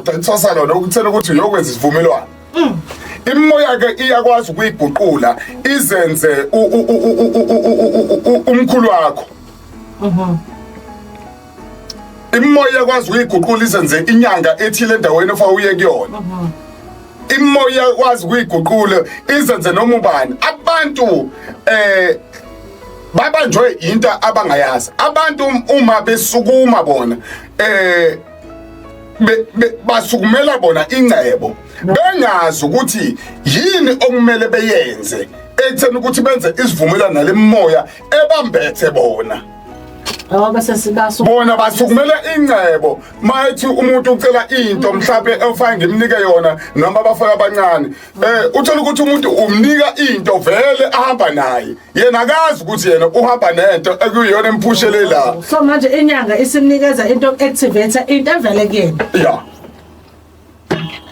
Lelo doda lithwasa lona ukuthela ukuthi uyokwenza isivumelwano. Imimoya ke iyakwazi ukuyiguqula izenze umkhulu wakho. Imimoya iyakwazi ukuyiguqula izenze inyanga ethile endaweni ofa uye kuyona. Imimoya iyakwazi ukuyiguqula izenze noma ubani. Abantu babanjwe into abangayazi. Abantu uma besukuma bona basukumela bona ingcebo bengazi ukuthi yini okumele beyenze ekutheni ukuthi benze isivumelwano nalemoya ebambethe bona. Oh, bese sibasu Bona basukumela ingcebo, mayethi umuntu ucela into mhlawumbe ofake ngimnike yona noma abafaka abancane, uthola ukuthi umuntu umnika into vele ahamba naye, yena akazi ukuthi yena uhamba nento ekuyiyona emphushele la. So manje inyanga isimnikeza into activate into evele kuyena. Ya.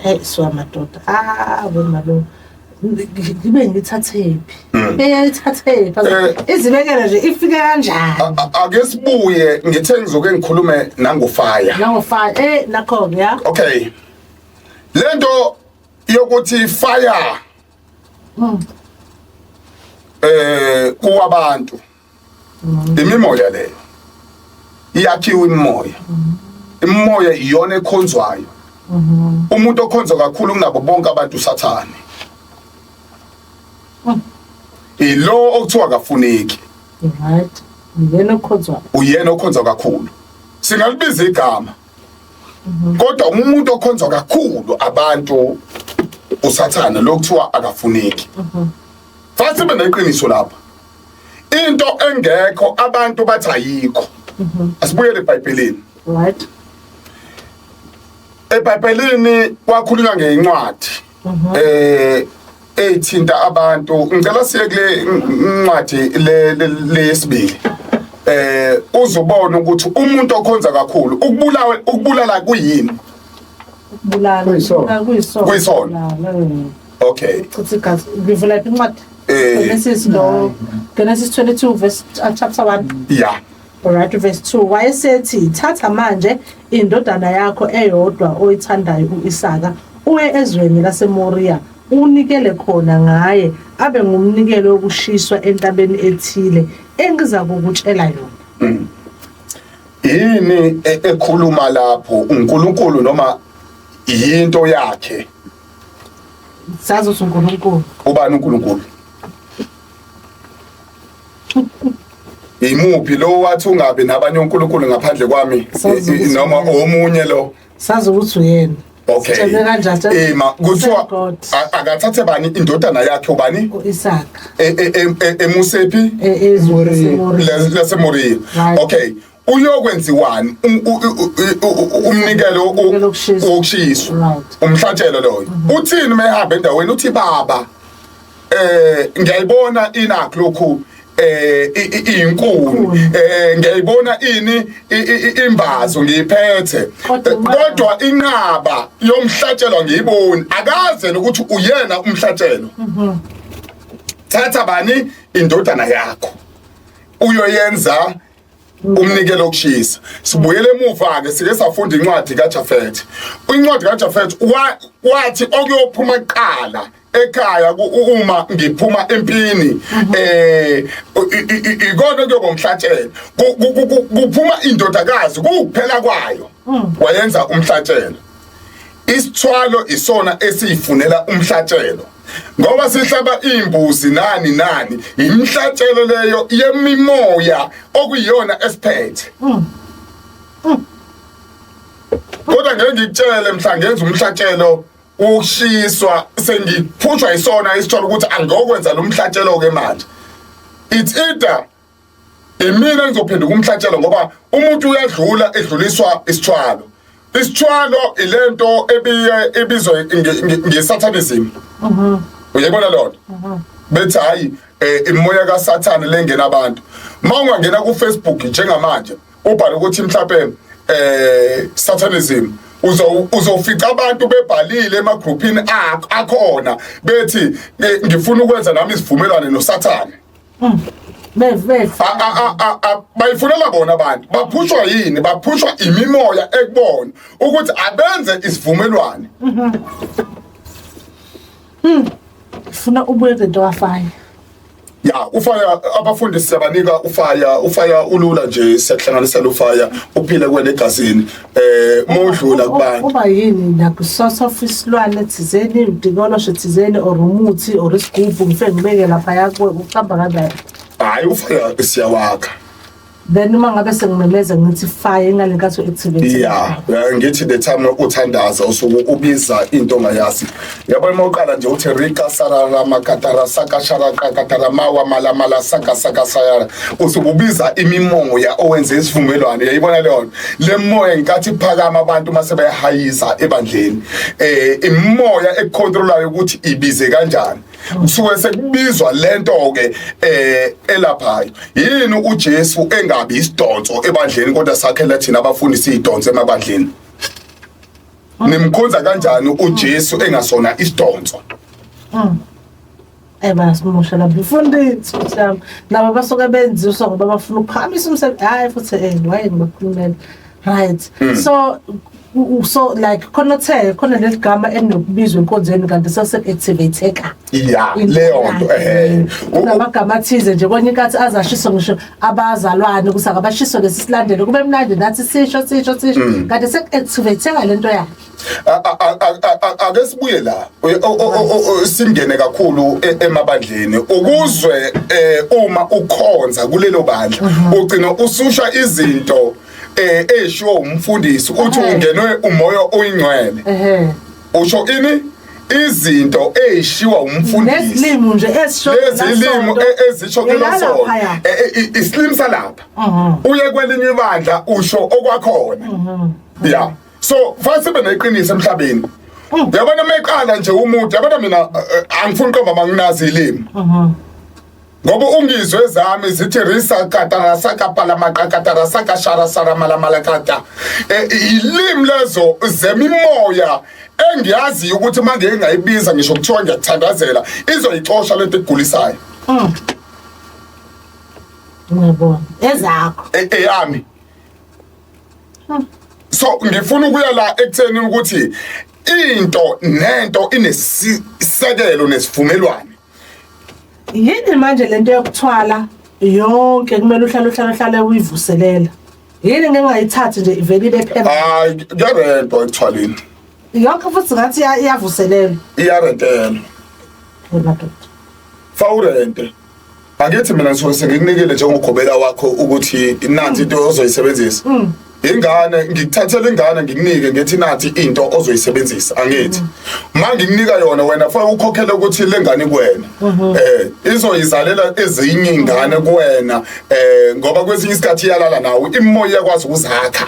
Hey, siwa madoda. Ah, wena malume. Ngibe ngithathephi? Beyayithathephi? Izibekele nje ifike kanjani? Ake sibuye, ngithe ngizoke ngikhulume nangofire. Nangofire, nakho ya. Okay. Lento yokuthi fire kuwabantu. Imimoya leyo. Iyakhiwa imimoya. Imimoya iyona ekhonzwayo. Umuntu okhonzwa kakhulu kunabo bonke abantu uSathane. Ilo okuthiwa akafuneki. Right. Uyena okhonzwa. Uyena okhonzwa kakhulu. Singalibiza igama. Kodwa umuntu okhonzwa kakhulu abantu uSathane, lo kuthiwa akafuneki. Fanele sibe neqiniso lapha. Into engekho abantu bathi ayikho. Asibuyele eBhayibhelini. Right. eBhayibhelini kwakhulunywa ngencwadi ethinta abantu. Ngicela siye kule ncwadi leyesibili. Uzobona ukuthi umuntu okhonza kakhulu ukubulawa, ukubulala kuyini? Ukubulala Kuyisono. Kuyisono. Kuyisono. Okay. Chitha igazi. Ngivula incwadi. Genesis lo Genesis 22 verse chapter 1. Yeah. Alright, verse 2. Wayesethi, thatha manje indodana yakho eyodwa oyithandayo uIsaka, uye ezweni laseMoriya, unikele khona ngaye abe ngumnikelo wokushiswa entabeni ethile engiza kukutshela yona. Yini ekhuluma lapho, uNkulunkulu noma yinto yakhe? Sazi ukuthi uNkulunkulu. Ubani uNkulunkulu? Imuphi lo wathi ungabi nabanye onkulunkulu ngaphandle kwami? Sazi ukuthi Noma uyena. omunye lo? Sazi ukuthi uyena. Okay. Sitshelwe kanjani? Ima kuthiwa God. Akathathe bani indodana yakhe, ubani? uIsaka. Emusephi? Ezweni laseMoriya. LaseMoriya. Right. Okay. Uyokwenziwani umnikelo Umnikelo wokushiswa. wokushiswa? Right. Umhlatshelo loyo. Uthini mehamba endaweni? Uthi baba, ngiyayibona inakho lokhu, inkuni, ngiyayibona ini imbazo ngiyiphethe, Kodwa inqaba. Kodwa inqaba yomhlatshelo angiyiboni. Akaze nokuthi uyena umhlatshelo. Thatha bani indodana yakho uyoyenza umnikelo wokushisa. Sibuyele emuva ke, sike safunda incwadi kaJafet. Incwadi kaJafet wathi okuyophuma kuqala ekhaya uma ngiphuma empini, ikona kuyoba umhlatshelo. Kuphuma indodakazi kuphela kwayo, wayenza umhlatshelo. Isithwalo isona esiyifunela umhlatshelo, ngoba sihlaba imbuzi nani nani, imhlatshelo leyo yemimoya okuyiyona esiphethe. Kodwa ngeke ngikutshele mhla ngenza umhlatshelo ukushiswa, sengiphushwa isona isithwalo ukuthi angokwenza lo mhlatshelo ke manje. It's either imina engizophenduka umhlatshelo, ngoba umuntu uyadlula edluliswa isithwalo. Isithwalo ilento ebiye ibizwa nge-satanism. Uyayibona lona? Bethi hayi, imoya kaSathane lengena abantu. Uma ungangena ku Facebook njengamanje ubhale ukuthi mhlawumbe satanism, uzofica abantu bebhalile emagroupini akhona bethi, ngifuna ukwenza nami isivumelwano noSathane. Beve Bayifunela bona abantu. Baphushwa yini? Baphushwa imimoya ekubona ukuthi abenze isivumelwano. Funa ubuye lento wafaya. Ya, ufaya abafundi siyabanika ufaya, ufaya ulula nje siyakuhlanganisela ufaya uphile kwena egazini. Mawudlula kubantu. Uba yini like source of isilwane thizeni, udikoloshe thizeni or umuthi or isigubhu ngifike ngibeke lapha yakho ucamba kanjani? Hayi, ufaya siyawakha. Then uma ngabe sengimemeza ngithi fire ngalenkathi u-activate. Ya, ngithi the time uthandaza usuke ubiza into ongayazi. Yabona uma uqala nje uthi rika sarara makatara saka shara kakatara mawa mala mala saka saka sayara, usuke ubiza imimoya owenze isivumelwano. Uyayibona leyo nto? Le moya ngenkathi iphakama abantu mase beyahayiza ebandleni, imimoya ekucontrolayo ukuthi ibize kanjani. Kusuke sekubizwa lento ke elaphayo. Yini uJesu engabi isidonso ebandleni kodwa sakhela thina abafundi siyidonso emabandleni? Nimkhonza kanjani uJesu engasona isidonso? Bayasimosha lapho mfundisi futhi yami nabo basuke benziswa ngoba bafuna ukuphakamisa umsebenzi. Hayi futhi waye ngibakhulumela right. So like khona the khona leli gama elinokubizwa enkonzweni kanti sase-activate-eka. Ya, leyo nto Kunamagama athize nje kwenye inkathi azashiswa ngisho abazalwane ukuthi akabashiswe lesi silandele kube mnandi nathi sisho sisho sisho kanti seku-activate-eka lento yakhe. Ake sibuye la singene kakhulu emabandleni ukuzwe uma ukhonza kulelo bandla ugcina ususha izinto eshiwo umfundisi uthi ungenwe umoya oyingcwele. Usho ini? Izinto ezishiwa umfundisi Nesilimo nje esisho lezilimo ezisho kulelo sonto, isilimo salapha uye kwelinye ibandla usho okwakhona. Ya, so fanele sibe neqiniso emhlabeni. Yabona meqala nje umuntu, yabona mina angifuni uqamba manginazi ilimi. Ngoba ungizwe ezami zithi risa katara sakapala maqakatara sakashara sara malamala kata. Ilimi lezo zemimoya engiyaziyo ukuthi manje engayibiza ngisho kuthiwa ngiyakuthandazela izoyixosha lento egulisayo. Ngiyabona. Ezakho. Eyami. So ngifuna ukuya la ekutheni ukuthi into nento inesisekelo nesivumelwano. Yini manje lento yokuthwala yonke kumele uhlale uhlale uhlale uyivuselela? Yini ngengayithathi nje ivele ibe phela? Hayi, kuyarentwa ekuthwaleni. Yonke futhi ngathi iyavuselelwa. Iyarentelwa. Madoda. Fa urente. Angithi mina ngisuke sengikunikile njengogobela wakho ukuthi nansi into ozoyisebenzisa. Ingane ngikuthathela ingane ngikunike ngithi nathi into ozoyisebenzisa, angithi ma ngikunika yona wena fanele ukhokhele ukuthi lengane kuwena, izoyizalela ezinye ingane kuwena, ngoba kwesinye isikhathi iyalala nawe, imoya iyakwazi ukuzakha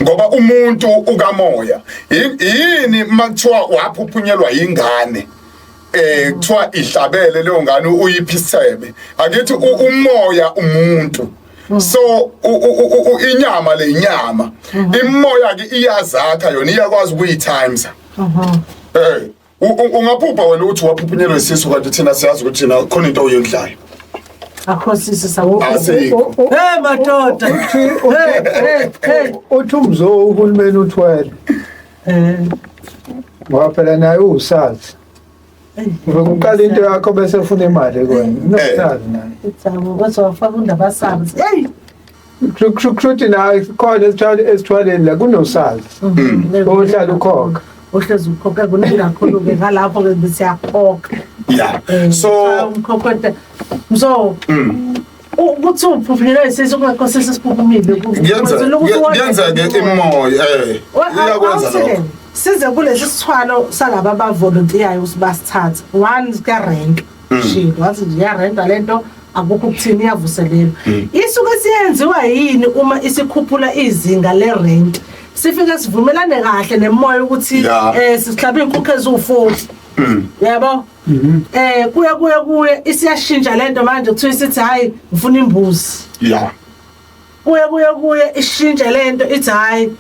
ngoba umuntu ukamoya. Yini makuthiwa waphuphunyelwa ingane, kuthiwa ihlabele leyo ngane uyiphi isebe, angithi umoya umuntu, so inyama le inyama, imoya ke iyazakha yona, iyakwazi ukuyitimes. Ungaphupha wena ukuthi waphuphunyelwa isisu kanti thina siyazi ukuthi thina khona into oyidlayo. Akho sisi sawo. Asikho. Hey madoda. Hey hey. Uthi umzo uhulumeni uthwele. Ngoba phela naye usazi. Uqala into yakho bese ufuna imali kuwena. Unosazi naye. Uthabo wathi wafaka undaba sabi. Hey. Kushuthi naye khona esithwaleni la kunosazi. Ohlala ukhokha. Ohlezi ukhokha kuningi kakhulu ke ngalapho ke siyakhokha. Yeah. So umkhokho so ukuthi uphuphunyelwe isisu kungekho sisu siphuphumile. Kuyenzeka ke imoya iyakwenza lokho. Size kulesi sithwalo salaba abavolontiyayo ukuthi basithathe. One kuya-rent. Shilo wathi nje iyarenta lento, akukho ukuthini, iyavuselelwa. Isuke siyenziwa yini uma isikhuphula izinga le-rent? Sifike sivumelane kahle nemoya ukuthi sihlaba izinkukhu eziwu-40. Yabo? Kuya kuya kuya isiyashintsha lento manje, kuthiwa isithi hayi ngifuna imbuzi. Kuya kuya kuya ishintshe lento ithi hayi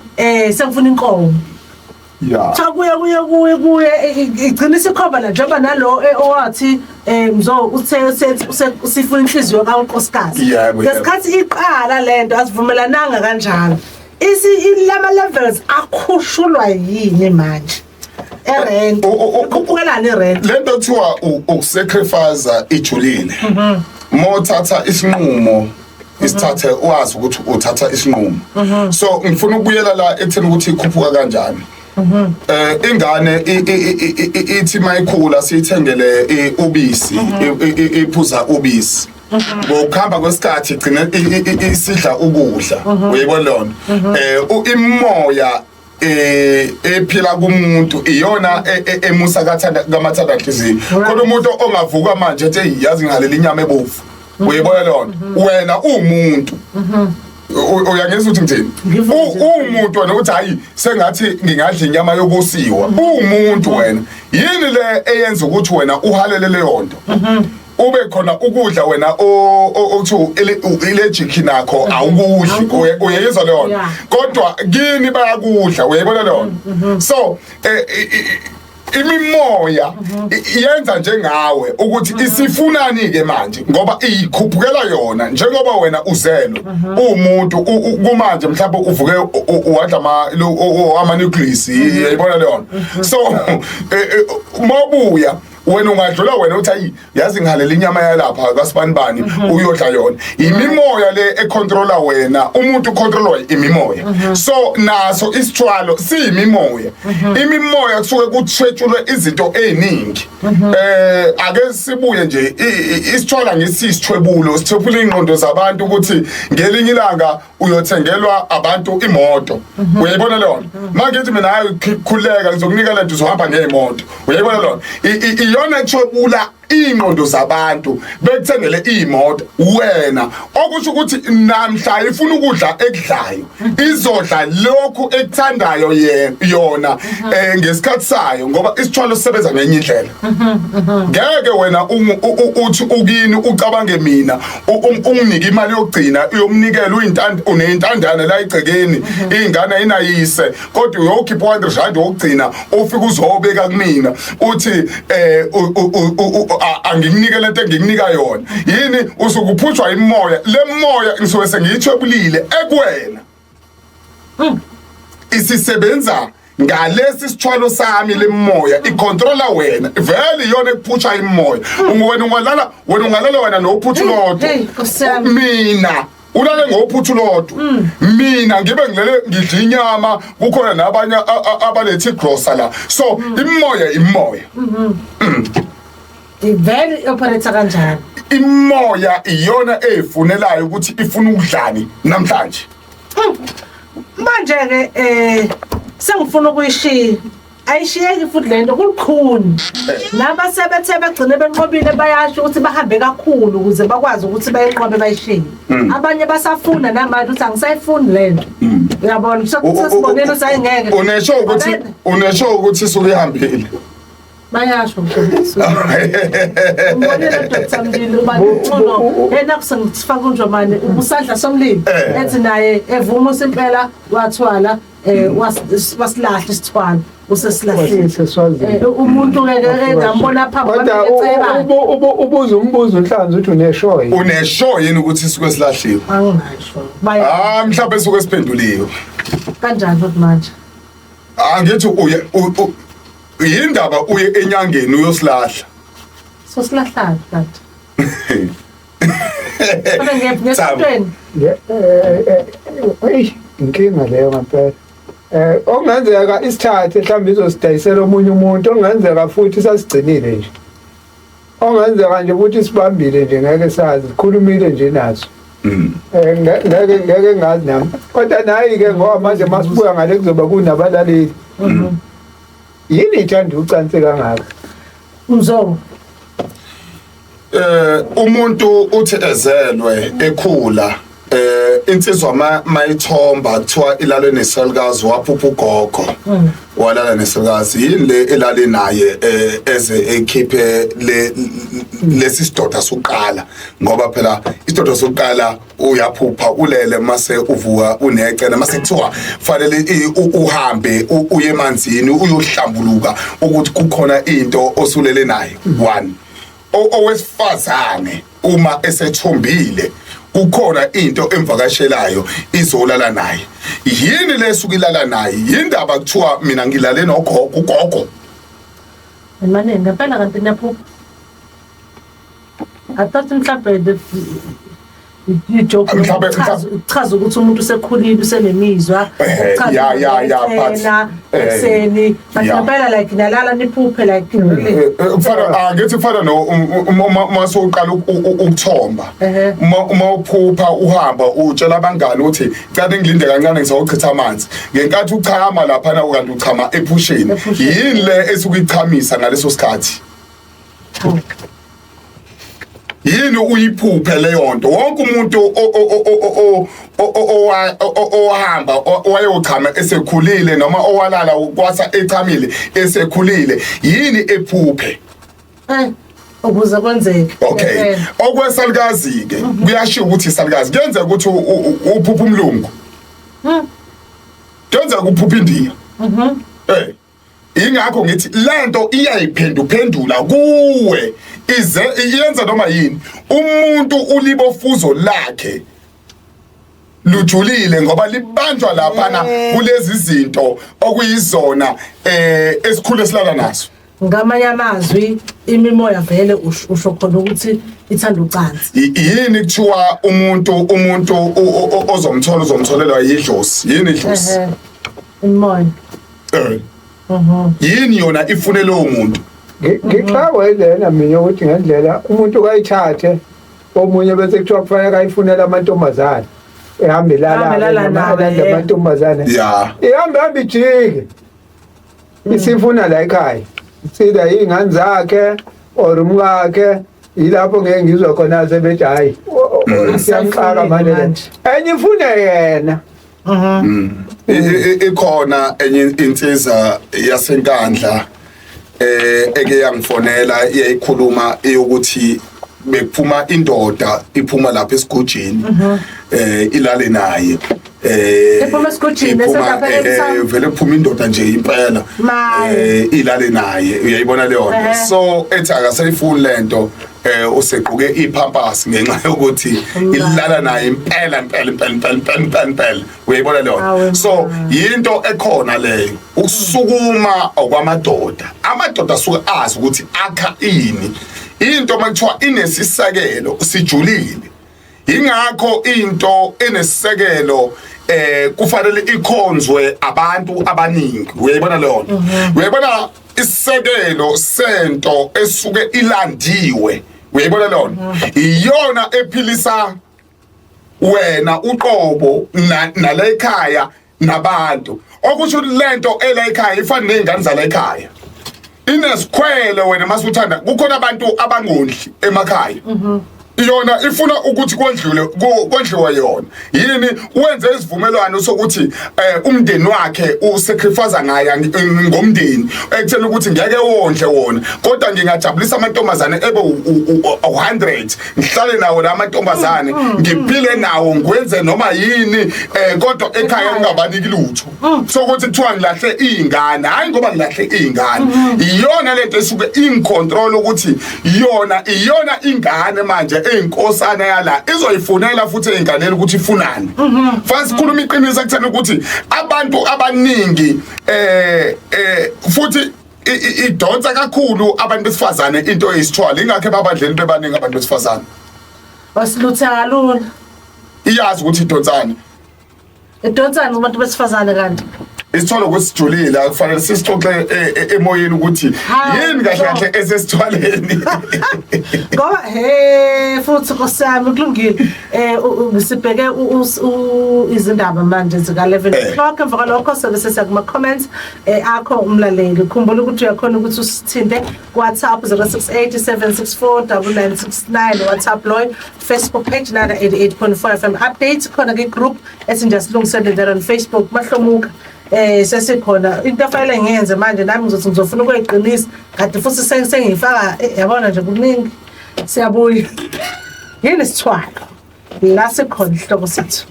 sengifuna inkomo. Yeah. Cha kuye kuye kuye kuye igcina isikhomba la njengoba nalo owathi mzo uthe usifuna inhliziyo kankosikazi. Yebo, yebo. Ngesikhathi iqala lento asivumelananga kanjalo. Isi lama levels akhushulwa yini manje? Erent. Ikhuphukelani irent? Lento kuthiwa ukusacrifice ijulile. Mothatha isinqumo isithathe wazi ukuthi uthatha isinqumo. So ngifuna ukubuyela la ekutheni ukuthi ikhuphuka kanjani. Ingane ithi mayikhula siyithengele ubisi, iphuza ubisi. Ngokuhamba kwesikhathi igcine isidla ukudla. Uyayibona lona? Imoya ephila kumuntu iyona emusa kathanda kamathanda nhliziyo. Khona umuntu ongavuka manje ethi yazi ngihalela inyama ebovu. Uyayibona lona? Wena umuntu. Uyangizwa ukuthi ngithini? Umuntu wena uthi hayi sengathi ngingadla inyama yokusiwa. Umuntu wena. Yini le eyenza ukuthi wena uhalele leyo nto? Ube khona ukudla wena okuthiwa allergic nakho awukudli. Uyayizwa leyo nto? Kodwa kini bayakudla, uyayibona leyo nto? So imimoya iyenza njengawe ukuthi isifunani ke manje ngoba ikhuphukela yona njengoba wena uzelwe umuntu kumanje mhlawumbe uvuke wadla ama nucleus, uyayibona leyo nto? So mawubuya wena ungadlula wena uthi ayi yazi ngihalela inyama yalapha kasibanibani uyodla yona. Imimoya le econtrola wena, umuntu ucontrolwa imimoya. So naso isithwalo siyimimoya. Imimoya kusuke kuthwetshulwe izinto eziningi. Ake sibuye nje isithwala ngithi isithwebulo, sithwebula ingqondo zabantu ukuthi ngelinye ilanga uyothengelwa abantu imoto. Uyayibona leyo nto? Mangithi mina hayi khuleka ngizokunika lento uzohamba ngemoto. Uyayibona leyo nto? Iyona ethwebula ingqondo zabantu bekuthengele imoto wena, okusho ukuthi namhla ifuna ukudla ekudlayo izodla lokhu ekuthandayo yona ngesikhathi sayo, ngoba isithwalo sisebenza ngenye indlela. Ngeke wena uthi ukini ucabange mina unginike imali yokugcina uyomnikela unentandane la igcekeni ingane inayise, kodwa uyokhipha 100 rand wokugcina ufika uzobeka kumina uthi angikunike lento engikunika yona. Yini usukuphutshwa imoya, le moya ngisuke sengiyithwebulile ekuwena. Isisebenza ngalesi sithwalo sami lemoya icontrola wena, vele iyona ekuphutsha imoya. Wena ungalala, wena ungalala wena nophuthu lodwa, mina ulale ngophuthu lodwa, mina ngibe ngilele ngidla inyama, kukhona nabanye abalethe igrosa la. So imoya imoya vele operator kanjani? Imoya iyona eyifunelayo ukuthi ifuna ukudlani namhlanje. Manje ke sengifuna ukuyishiya, ayishiyeki futhi lento kulukhuni. Nabasebethe bagcine benqobile bayasho ukuthi bahambe kakhulu ukuze bakwazi ukuthi bayinqobe bayishiye. Abanye basafuna namanje ukuthi angisayifuni lento. Uyabona sesibonile ukuthi ayingeke. Unesho ukuthi unesho ukuthi isuke ihambile. Bayasho mfundisi. Umbonile Dr. Mlilo uba ngcono yena kusengifaka unjomane usandla somlilo ethi naye evuma simpela wathwala wasilahla isithwalo usesilahlile. Umuntu ke engambona phambi kwami ubuza umbuzo uNhlanzi uthi unesho yini? Unesho yini ukuthi sisuke silahliwe? Angingasho. Ah mhlawumbe sisuke siphenduliwe. Kanjani futhi manje? Angithi uye yindaba uye enyangeni uyosilahla. So silahlana kanti. Kodwa ngesintweni. Eh inkinga leyo ngempela. Okungenzeka isithathe mhlawumbe izosidayisela omunye umuntu, okungenzeka futhi sasigcinile nje. Okungenzeka nje ukuthi sibambile nje ngeke sazi, sikhulumile nje naso. Ngeke ngazi nami. Kodwa nayi ke ngoba manje masibuya ngale kuzoba kunabalaleli. Yini ithanda ucansi kangaka? Mzo. Umuntu uthi ezelwe ekhula Insizwa mayithomba kuthiwa ilale nesalukazi, waphupha ugogo walala nesalukazi. Yini le elale naye eze ekhiphe le lesi sidoda sokuqala? Ngoba phela isidoda sokuqala uyaphupha ulele, mase uvuka unecele, mase kuthiwa fanele uhambe uye emanzini uyohlambuluka ukuthi kukhona into osulele nayo. One, owesifazane uma esethombile kukhona into emvakashelayo izolala naye. Yini lesuke ilala naye? Yindaba kuthiwa mina ngilale nogogo, ugogo? Mane ngempela kanti niyaphupha? I thought mhlawumbe i-joke Mhlawumbe chaza ukuthi umuntu usekhulile, usenemizwa, ukuchaza Ya, but ukucela ekuseni, but ngempela like nalala niphuphe like really? Kufana, angithi kufana no uma sowuqala ukuthomba, uma uphupha uhamba utshela abangani ukuthi cela ngilinde kancane, ngizochitha amanzi. Ngenkathi uchama lapha na, kanti uchama ephusheni. Ephusheni. Yini le esuke ichamisa ngaleso sikhathi? Yini uyiphuphe leyo nto? Wonke umuntu owahamba owayochama esekhulile noma owalala kwasa echamile esekhulile, yini ephuphe? Ukuze kwenzeke. Okay. Ngempela. Okwesalukazi ke, kuyashiwo ukuthi isalukazi kuyenzeka ukuthi uphupha umlungu, kuyenzeka uphupha indiya. Ingakho ngithi lento iyayiphenduphendula kuwe, ize iyenza noma yini. Umuntu ulibofuzo lakhe lujulile ngoba libanjwa laphana kulezi zinto okuyizona esikhulu esilala naso. Ngamanye amazwi, imimoya vele usho khona ukuthi ithanda ucansi. Yini kuthiwa umuntu ozomthola uzomtholelwa yidlozi? Yini idlozi? Imimoya. Yini yona ifune lowo muntu? Ngixakwe lena mina ukuthi ngendlela umuntu kayithathe omunye bese kuthiwa kufanele ayifunele amantombazane, ehambe Ehambe lala lala nawe, elanda amantombazane, ihambe hambe ijike isifuna la ekhaya, sida iy'ngane zakhe or umkakhe. Yilapho ngeke ngizwa khona sebethi hhayi, siyamxaka manje le. Manje. Enye ifune yena. Ikhona enye insizwa yaseNkandla eke yangifonela, iyayikhuluma eyokuthi bekuphuma indoda, iphuma lapha esigujini, ilale naye. Iphuma esigujini, Iphuma, eselapha emsamo? Vele kuphuma indoda nje impela. Maye. Ilale naye, uyayibona leyo nto? So ethi akasayifuni lento, usegqoke ipampers ngenxa yokuthi ilala naye impela impela impela impela impela impela impela, uyayibona leyo Awe, nto? So ma. yinto ekhona leyo, ukusukuma okwamadoda. Amadoda asuke azi ukuthi akha ini. Into makuthiwa inesisekelo sijulile, ingakho into enesisekelo kufanele ikhonzwe abantu abaningi, uyayibona leyo nto? Uyayibona isisekelo sento esuke ilandiwe, uyayibona leyo nto? Iyona ephilisa wena uqobo nala ekhaya nabantu. Okusho ukuthi lento ela ekhaya ifana nezingane zala ekhaya, inesikhwele. Wena masuthanda, kukhona abantu abangondli emakhaya, yona ifuna ukuthi kondlule kondliwe yona. Yini wenze isivumelwano sokuthi umndeni wakhe usacrifice ngaye ngomndeni, ekutheni ukuthi ngeke wondle wona, kodwa ngingajabulisa amantombazane ebe 100, ngihlale nawo la mantombazane, ngiphile nawo, ngwenze noma yini, kodwa ekhaya ngingabaniki lutho. So ukuthi kuthiwa ngilahle izingane, hayi ngoba ngilahle izingane, iyona lento esuke incontrol ukuthi yona iyona ingane manje eyinkosana yala, izoyifunela futhi einganeni ukuthi ifunani. Fanele sikhuluma iqiniso ekutheni ukuthi abantu abaningi futhi idonsa kakhulu abantu besifazane into eyisithwala, ingakho babadlela into ebaningi abantu besifazane. Wasilutha kalula. Iyazi ukuthi idonsani. Idonsani kubantu besifazane kanti? Isithwalo kusijulile, akufanele sisixoxe emoyeni ukuthi yini kahle kahle esesithwaleni. Ngoba he futhi nkosami kulungile. Sibheke izindaba manje zika 11 o'clock, emva kwalokho sobe sesiya kuma comments akho umlaleli. Khumbula ukuthi uyakhona ukuthi usithinte ku WhatsApp 068 764 9969, WhatsApp loyo, Facebook page Nanda 88.4 FM updates khona ke, group ethi nje silungisele there on Facebook mahlomuka. Sesikhona into afanele ngiyenze manje, nami ngizothi ngizofuna ukuyiqinisa kade futhi sengiyifaka, yabona nje kuningi. Siyabuya, yini isithwalo la sikhona isihloko sethu.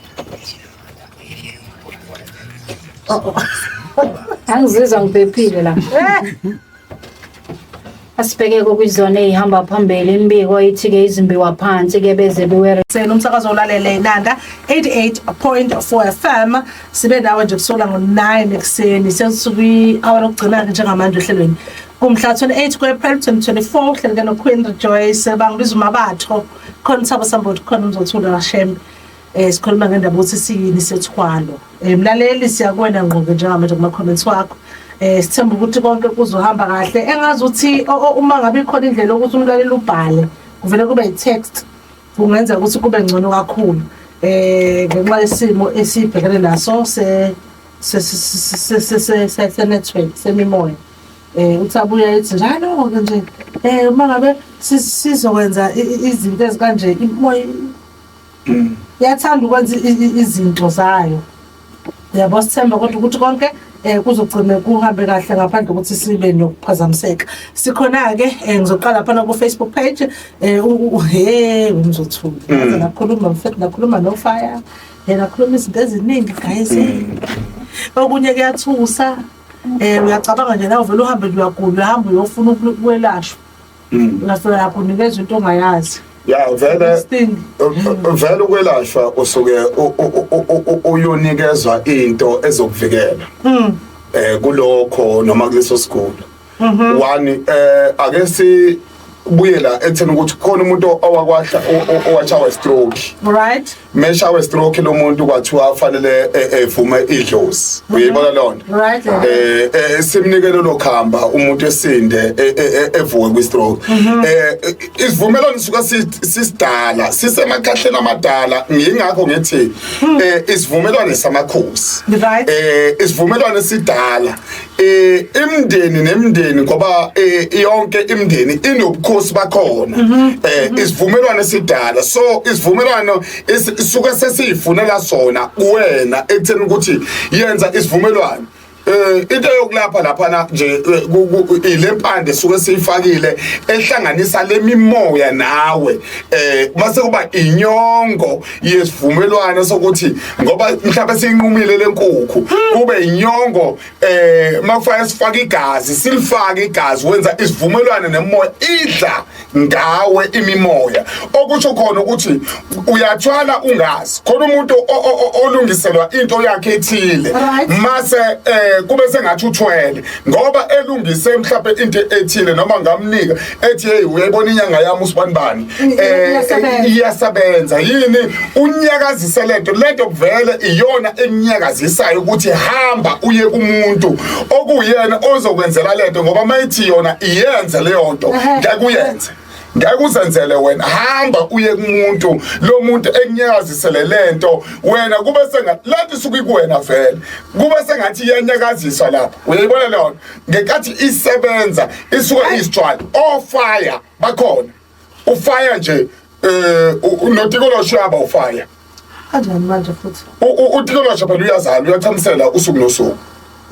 Oh. Angizizwa ngiphephile la. Asibheke kwizona ey'hamba phambili, imibiko ithi-ke izimbiwa phansi-ke beze biwere. Sena umsakazo olalele Inanda 88.4 FM, sibe nawe nje kusola ngo-9 ekuseni, sesuku hour lokugcina njengamanje ohlelweni kumhla 28 ku-April 2024. Uhleleke no-Queen Rejoice, bangibiza uMabatho, khona uThabo Sambodi, khona uMzothula kaShembe. Sikhuluma ngendaba ukuthi siyini sethwalo. Mlaleli, siyakuwena ngqo njengamanje kuma comments wakho. Sithemba ukuthi konke kuzohamba kahle. Engazi ukuthi uma ngabe ikhona indlela ukuthi umlaleli ubhale kuvele kube i-text, kungenza ukuthi kube ngcono kakhulu ngenxa yesimo esibhekene naso se se se se se se network semimoya. Uthi abuya ethi njalo ke nje uma ngabe sizokwenza izinto ezikanje, imoya iyathanda ukwenza izinto zayo, yabo. Sithemba kodwa ukuthi konke kuzogcina kuhambe kahle ngaphandle ukuthi sibe nokuphazamiseka. Sikhona ke, ngizoqala lapha ku Facebook page. He umzothula, ngaze nakhuluma mfethu, nakhuluma no fire, yena khuluma izinto eziningi guys. Okunye kuyathusa, uyacabanga nje la uvela uhambe nje, uyagula, uyahamba uyofuna ukwelashwa, ungafika lapho unikezwa into ongayazi. Ya vele. This thing. Vele ukwelashwa usuke uyonikezwa into ezokuvikela kulokho noma kuleso sigulo. One, ake si buyela ekutheni ukuthi khona umuntu owakwahla owachawa stroke. Meshawe stroke lo muntu, kwathiwa fanele evume idlozi, uyayibona lonto? Right. Simnikele lo khamba, umuntu esinde, evuke kwi stroke. Isivumelwano suka sisidala, sisemakhahleni amadala, ngingakho ngithi isivumelwano samakhosi. Isivumelwano esidala, imndeni nemndeni, ngoba yonke imndeni inobukhosi bakhona. Isivumelwano esidala, so isivumelwano isuke sesiyifunela sona kuwena ekutheni ukuthi yenza isivumelwano. Into yokulapha laphana nje, ilempande suke siyifakile ehlanganisa lemimoya nawe, mase kuba inyongo yesivumelwano sokuthi ngoba mhlawumbe siyinqumile lenkukhu, kube inyongo, makufanele sifake igazi, silifake igazi, wenza isivumelwano nemoya idla ngawe imimoya. Okusho khona ukuthi uyathwala ungazi, khona umuntu olungiselwa into yakhe ethile, mase kube sengathi uthwele ngoba elungise mhlawumbe into ethile, noma ngamnika ethi, "Hey, uyayibona inyanga yami usibani bani, iyasebenza." Iyasebenza yini, unyakazise lento kuvele iyona enyakazisayo ukuthi hamba uye kumuntu okuyena ozokwenzela lento, ngoba mayithi yona iyenze leyo nto, ngeke uyenze, ngeke uzenzele wena. Hamba uye kumuntu, lo muntu ekunyakazisele lento, wena kube sengathi lento isuke ikuwena vele, kube sengathi iyanyakaziswa lapha, uyayibona leyo nto? Ngenkathi isebenza isuke isithwala ofire bakhona, ufire nje, unotikolosho yaba ufire. Kanjani manje futhi? Utikolosho phela uyazala, uyachamisela usuku nosuku.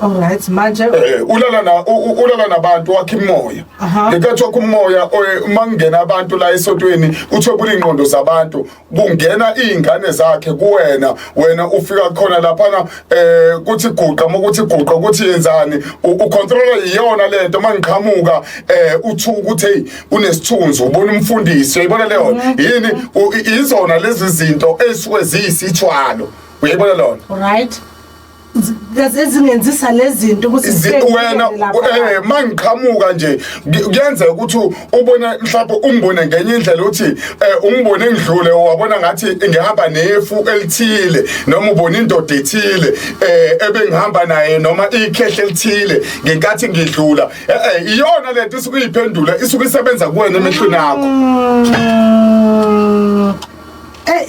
Alright, manje Ulala nabantu, wakha imoya. Ngenkathi wakha umoya, uma kungena abantu la esontweni, uthwebula ingqondo zabantu, kungena izingane zakhe kuwena, wena ufika khona laphana, kuthi guqa, mokuthi guqa, kuthi yenzani, ucontrola iyona lento. Mangiqhamuka, uthuka ukuthi hey, unesithunzi, ubona umfundisi, uyayibona leyo yini? Izona lezi zinto ezisuke ziyisithwalo, uyayibona lona? Alright. Ezingenzisa lezi zinto ukuthi wena mangiqhamuka nje kuyenzeka ukuthi ubone mhlawumbe ungibone ngenye indlela uthi ungibone ngidlule wabona ngathi ngihamba nefu elithile noma ubona indoda ethile ebengihamba naye noma ikhehle elithile ngenkathi ngidlula. Iyona lento isuke iyiphendula, isuke isebenza kuwena emehlweni akho.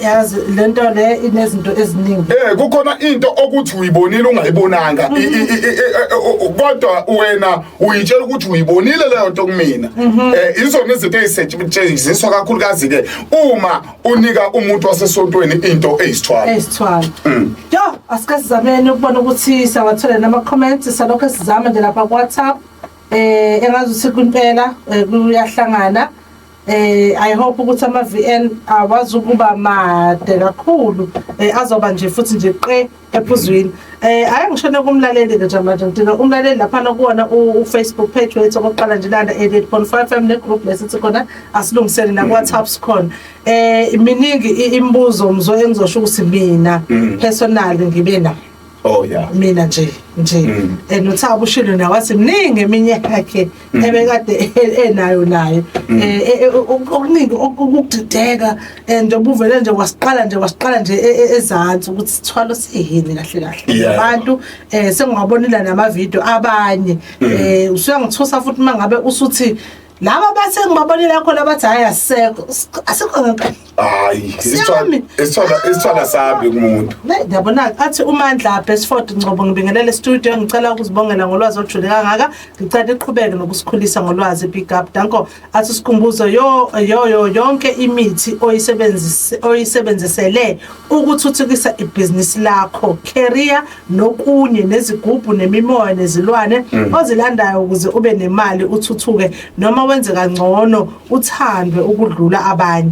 Yazi lento le inezinto eziningi. Kukhona into okuthi uyibonile ungayibonanga, kodwa wena uyitshela ukuthi uyibonile leyo nto kumina. Izona izinto ezisetshenziswa kakhulukazi ke uma unika umuntu wasesontweni into eyisithwalo. Eyisithwalo. Yo, asike sizameni ukubona ukuthi sawathola nama comments, salokho sizama nje lapha ku WhatsApp. Engazuthi kumpela kuyahlangana. I hope ukuthi ama VN awazi ukuba made kakhulu, azoba nje futhi nje qe ephuzwini. Ake ngishone kumlaleli ke nje manje, ngidinga umlaleli lapha kuwona u Facebook page wethu okokuqala nje lana 88.5 FM ne group lesithi khona asilungisele na WhatsApp sikhona. Miningi imibuzo mzo engizosho ukuthi mina personally ngibe na. Oh yeah. Mina nje noThabo ushilo naye wathi mningi eminye yakhe ebekade enayo naye, okuningi okudideka and obuvele nje wasiqala nje ezansi ukuthi sithwalo siyini kahle kahle abantu. Sengingabonile nama video abanye, usuyangithusa futhi mangabe usuthi laba bathe ngibabonile khona bathi hayi asekho asikho ngempela. Hayi, isithwala sabi kumuntu. Ndiyabona athi uMandla Besford Ngcobo, ngibingelele studio, ngicela ukuzibongela ngolwazi olujule kangaka, ngicela iqhubeke nokusikhulisa ngolwazi, big up danko. Athi sikhumbuzo yo yo yonke imithi oyisebenzisele ukuthuthukisa ibhizinisi lakho, career nokunye, nezigubhu nemimoya nezilwane ozilandayo ukuze ube nemali, uthuthuke noma wenze kangcono, uthandwe ukudlula abanye.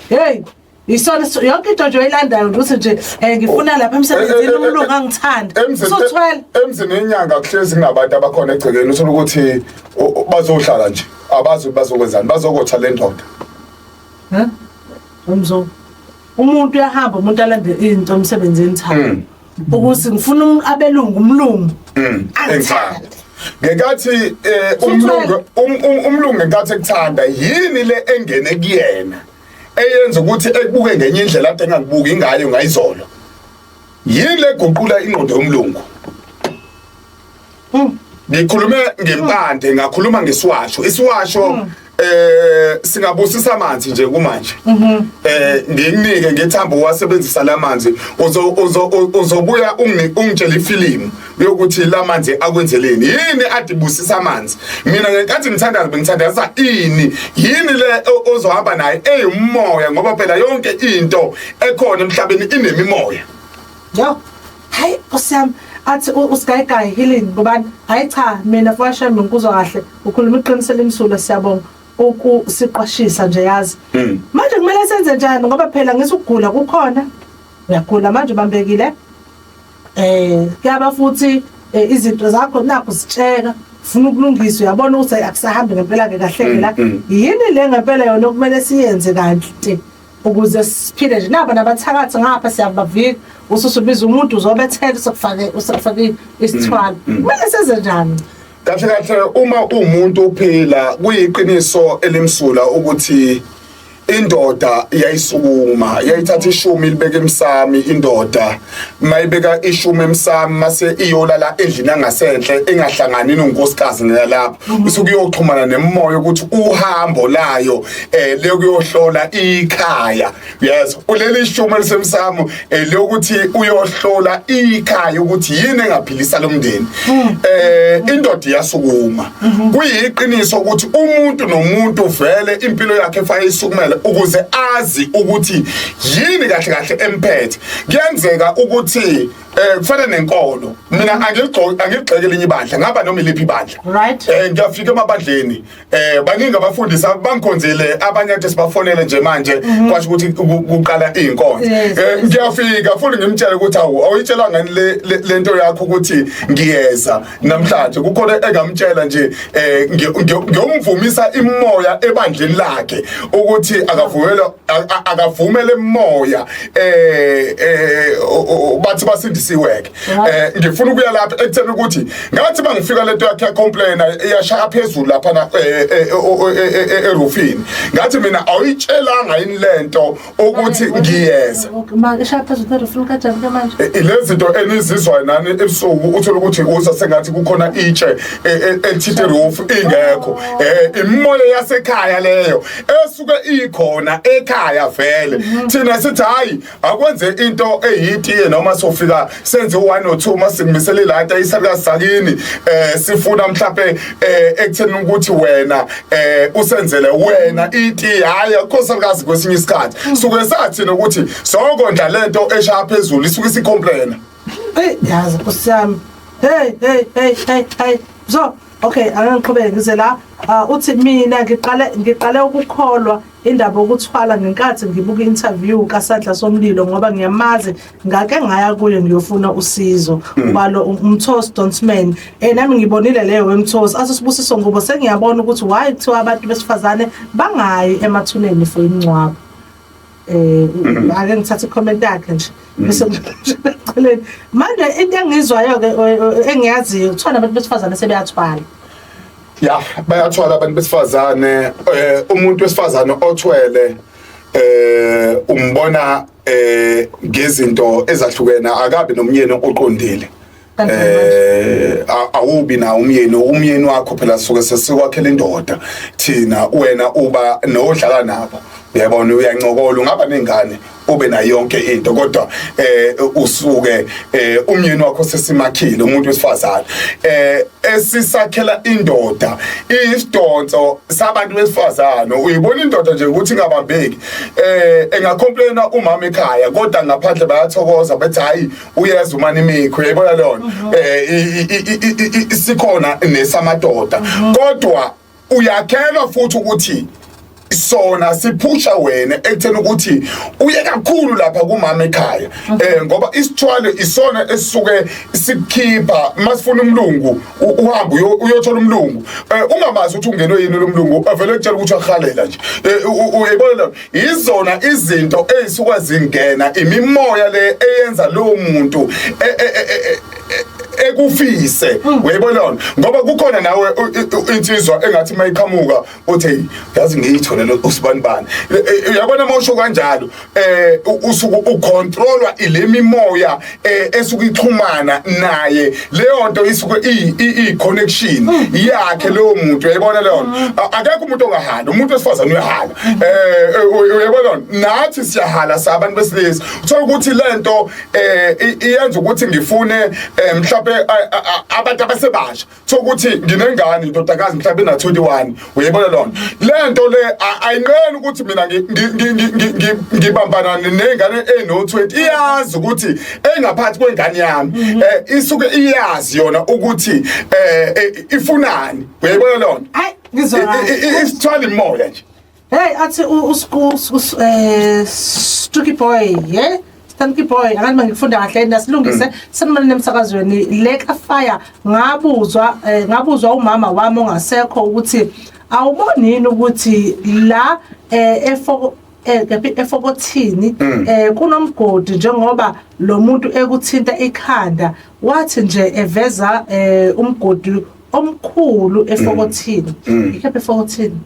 Hey, isona yonke into nje oyilandayo ukuthi nje ngifuna lapha emsebenzini umlungu angithanda. Usuthwele emzini enyanga kuhlezi kunabantu abakhona egcekeni, uthola ukuthi bazohlala nje abazi bazokwenzani, bazokotha le ndoda. Umzo umuntu uyahamba, umuntu alande into emsebenzini thanda ukuthi ngifuna abelungu umlungu angithanda. Ngenkathi umlungu umlungu ngenkathi ekuthanda, yini le engene kuyena eyenza ukuthi ekubuke ngenye indlela ade engakubuki ngayo ngayizolo? Yini le guqula ingqondo yomlungu? Ngikhulume ngempande, ngakhuluma ngesiwasho. Isiwasho singabusisa amanzi nje kumanje. Ngikunike ngithambo wasebenzisa lamanzi, uzobuya ungitshela ifilimu yokuthi lamanzi akwenzeleni. Yini adibusisa amanzi? Mina ngenkathi ngithandaza bengithandaza ini? Yini le ozohamba naye eyumoya, ngoba phela yonke into ekhona emhlabeni inemimoya. Yo, hayi osiyami athi uSkyguy healing ngobani? Hayi cha, mina fwasha ngikuzwa kahle, ukhuluma iqiniso elimsulwa, siyabonga ukusiqwashisa nje yazi. Manje kumele senze njani ngoba phela ngisugula kukhona, uyagula manje ubambekile, kuyaba futhi izinto zakho nakho sitsheka, ufuna ukulungisa, uyabona ukuthi akusahambi ngempela ke kahle la. Yini le ngempela yona okumele siyenze kanti ukuze siphile nje? Naba nabathakathi ngapha siyabavika, ususubiza umuntu uzobethela usekufake isithwalo. Kumele senze njani? Kahle kahle uma umuntu uphila, kuyiqiniso elimsula ukuthi indoda yayisukuma yayithatha ishumi libeka emsami, indoda mayibeka ishumi emsami mase iyolala endlini angasenhle engahlangani nonkosikazi nalapho, usuke uyoxhumana nemoya ukuthi uhambo layo leyokuyohlola ikhaya. Yes, uleli ishumi elisemsamo leyokuthi uyohlola ikhaya ukuthi yini engaphilisa lo mndeni. Indoda iyasukuma. Kuyiqiniso ukuthi umuntu nomuntu vele impilo yakhe efake isukumele ukuze azi ukuthi yini kahle kahle emphethe. Kuyenzeka ukuthi kufana nenkolo, mina angigxeke elinye ibandla, ngaba noma iliphi ibandla. Right. Ngiyafika emabandleni, baningi abafundisi bangikhonzile, abanye ade sibafonele nje manje kwasho ukuthi kuqala inkonzo. Ngiyafika futhi ngimtshele ukuthi awu awuyitshela ngani lento yakho ukuthi ngiyeza namhlanje. Kukhona engamtshela nje ngiyomvumisa imoya ebandleni lakhe ukuthi akavumele imoya bathi basindise. Ngisindisiwe ke. Ngifuna ukuya lapha ekutheni ukuthi ngathi bangifika lento yakhe ya-complain iyashaya phezulu lapha na erufini, ngathi mina awuyitshelanga yini lento ukuthi ngiyeza? Ma ishaya phezulu erufini kanjani ke manje? Lezi zinto enizizwayo nani ebusuku, uthole ukuthi uza sengathi kukhona itshe elithinta iroof ingekho, imimoya yasekhaya leyo esuke ikhona ekhaya vele. Thina sithi hayi, akwenze into eyitiye noma sofika senze u1 or 2 masimisele ilata isalukazi sakini, sifuna mhlawumbe ekutheni ukuthi wena usenzele wena itiye. Hayi, akho salukazi, kwesinye isikhathi suke sathi nokuthi sokondla lento eshaya phezulu isuke isicomplaina. Hey, yazi Nkosi yami. Hey, hey, hey, hey, hey. So, okay, ake ngiqhubeke ngize la. Uthi mina ngiqale ukukholwa indaba yokuthwala ngenkathi ngibuka interview kaSandla Somlilo, ngoba ngiyamazi, ngake ngaya kuye ngiyofuna usizo. Ubalo umthosi Donsman. Nami ngibonile leyo wemthosi. Athi Sibusiso Ngubo, sengiyabona ukuthi why kuthiwa abantu besifazane bangayi emathuneni for imingcwabo. Ake ngithathe icomment yakhe nje bese ngiceleni. Manje into engizwayo ke, engiyaziyo, kuthiwa nabantu besifazane sebeyathwala. Ya, bayathwala abantu besifazane. Umuntu wesifazane othwele umbona ngezinto ezahlukene, akabi nomyeni oqondile. Kanjani manje? Awubi na umyeni wakho phela, suke sesikwakhela indoda thina, wena uba nodlala nabo, uyabona, uyancokola, ungaba nengane, ube nayo yonke into, kodwa usuke umyeni wakho sesimakhile. Umuntu wesifazane esisakhela indoda, isidonso sabantu besifazane, uyibona indoda nje ukuthi ingabambeki, engacomplaina umama ekhaya, kodwa ngaphandle bayathokoza, bethi hayi, uyeza umani imikho, uyayibona leyo nto. Sikhona nesamadoda, kodwa uyakhelwa futhi ukuthi sona siphusha wena ekutheni ukuthi uye kakhulu lapha kumama ekhaya, ngoba isithwalo isona esisuke sikukhipha masifuna umlungu, uhambe uyothola umlungu, ungamazi ukuthi ungenwe yini lo mlungu, avele ekutshela ukuthi uyahalela nje. Uyayibona leyo, izona izinto ezisuka zingena, imimoya le eyenza lowo muntu ekufise, uyayibona leyo, ngoba kukhona nawe insizwa engathi mayiqhamuka uthi yazi ngiyitholele usibanibani. Uyabona, mawusho kanjalo usuku ucontrolwa ile mimoya esuke ixhumana naye, leyo nto isuke i connection yakhe leyo muntu, uyayibona leyo nto. Akekho umuntu ongahala, umuntu wesifazane uyahala, uyayibona, nathi siyahala sabantu besilisa. Uthola ukuthi lento iyenza ukuthi ngifune mhlawumbe abantu abasebasha, sokuthi nginengane, indodakazi mhlawumbe ina 21, uyayibona lona, lento le ayinqeni ukuthi mina ngibambana nengane eno 20, iyazi ukuthi engaphathi kwengane yami, isuke iyazi yona ukuthi ifunani, uyayibona lona. Hayi, ngizwa kahle. Isithwala imoya nje. Hey, athi Stucky boy, yeah? Stanky boy, akathi mangifunda kahle nasilungise sanibona emsakazweni le ka fire. Ngabuzwa umama wami ongasekho ukuthi awuboni yini ukuthi la efoko kephi efokothini kunomgodi, njengoba lo muntu ekuthinta ikhanda, wathi nje eveza umgodi omkhulu efokothini. Ikephi efokothini?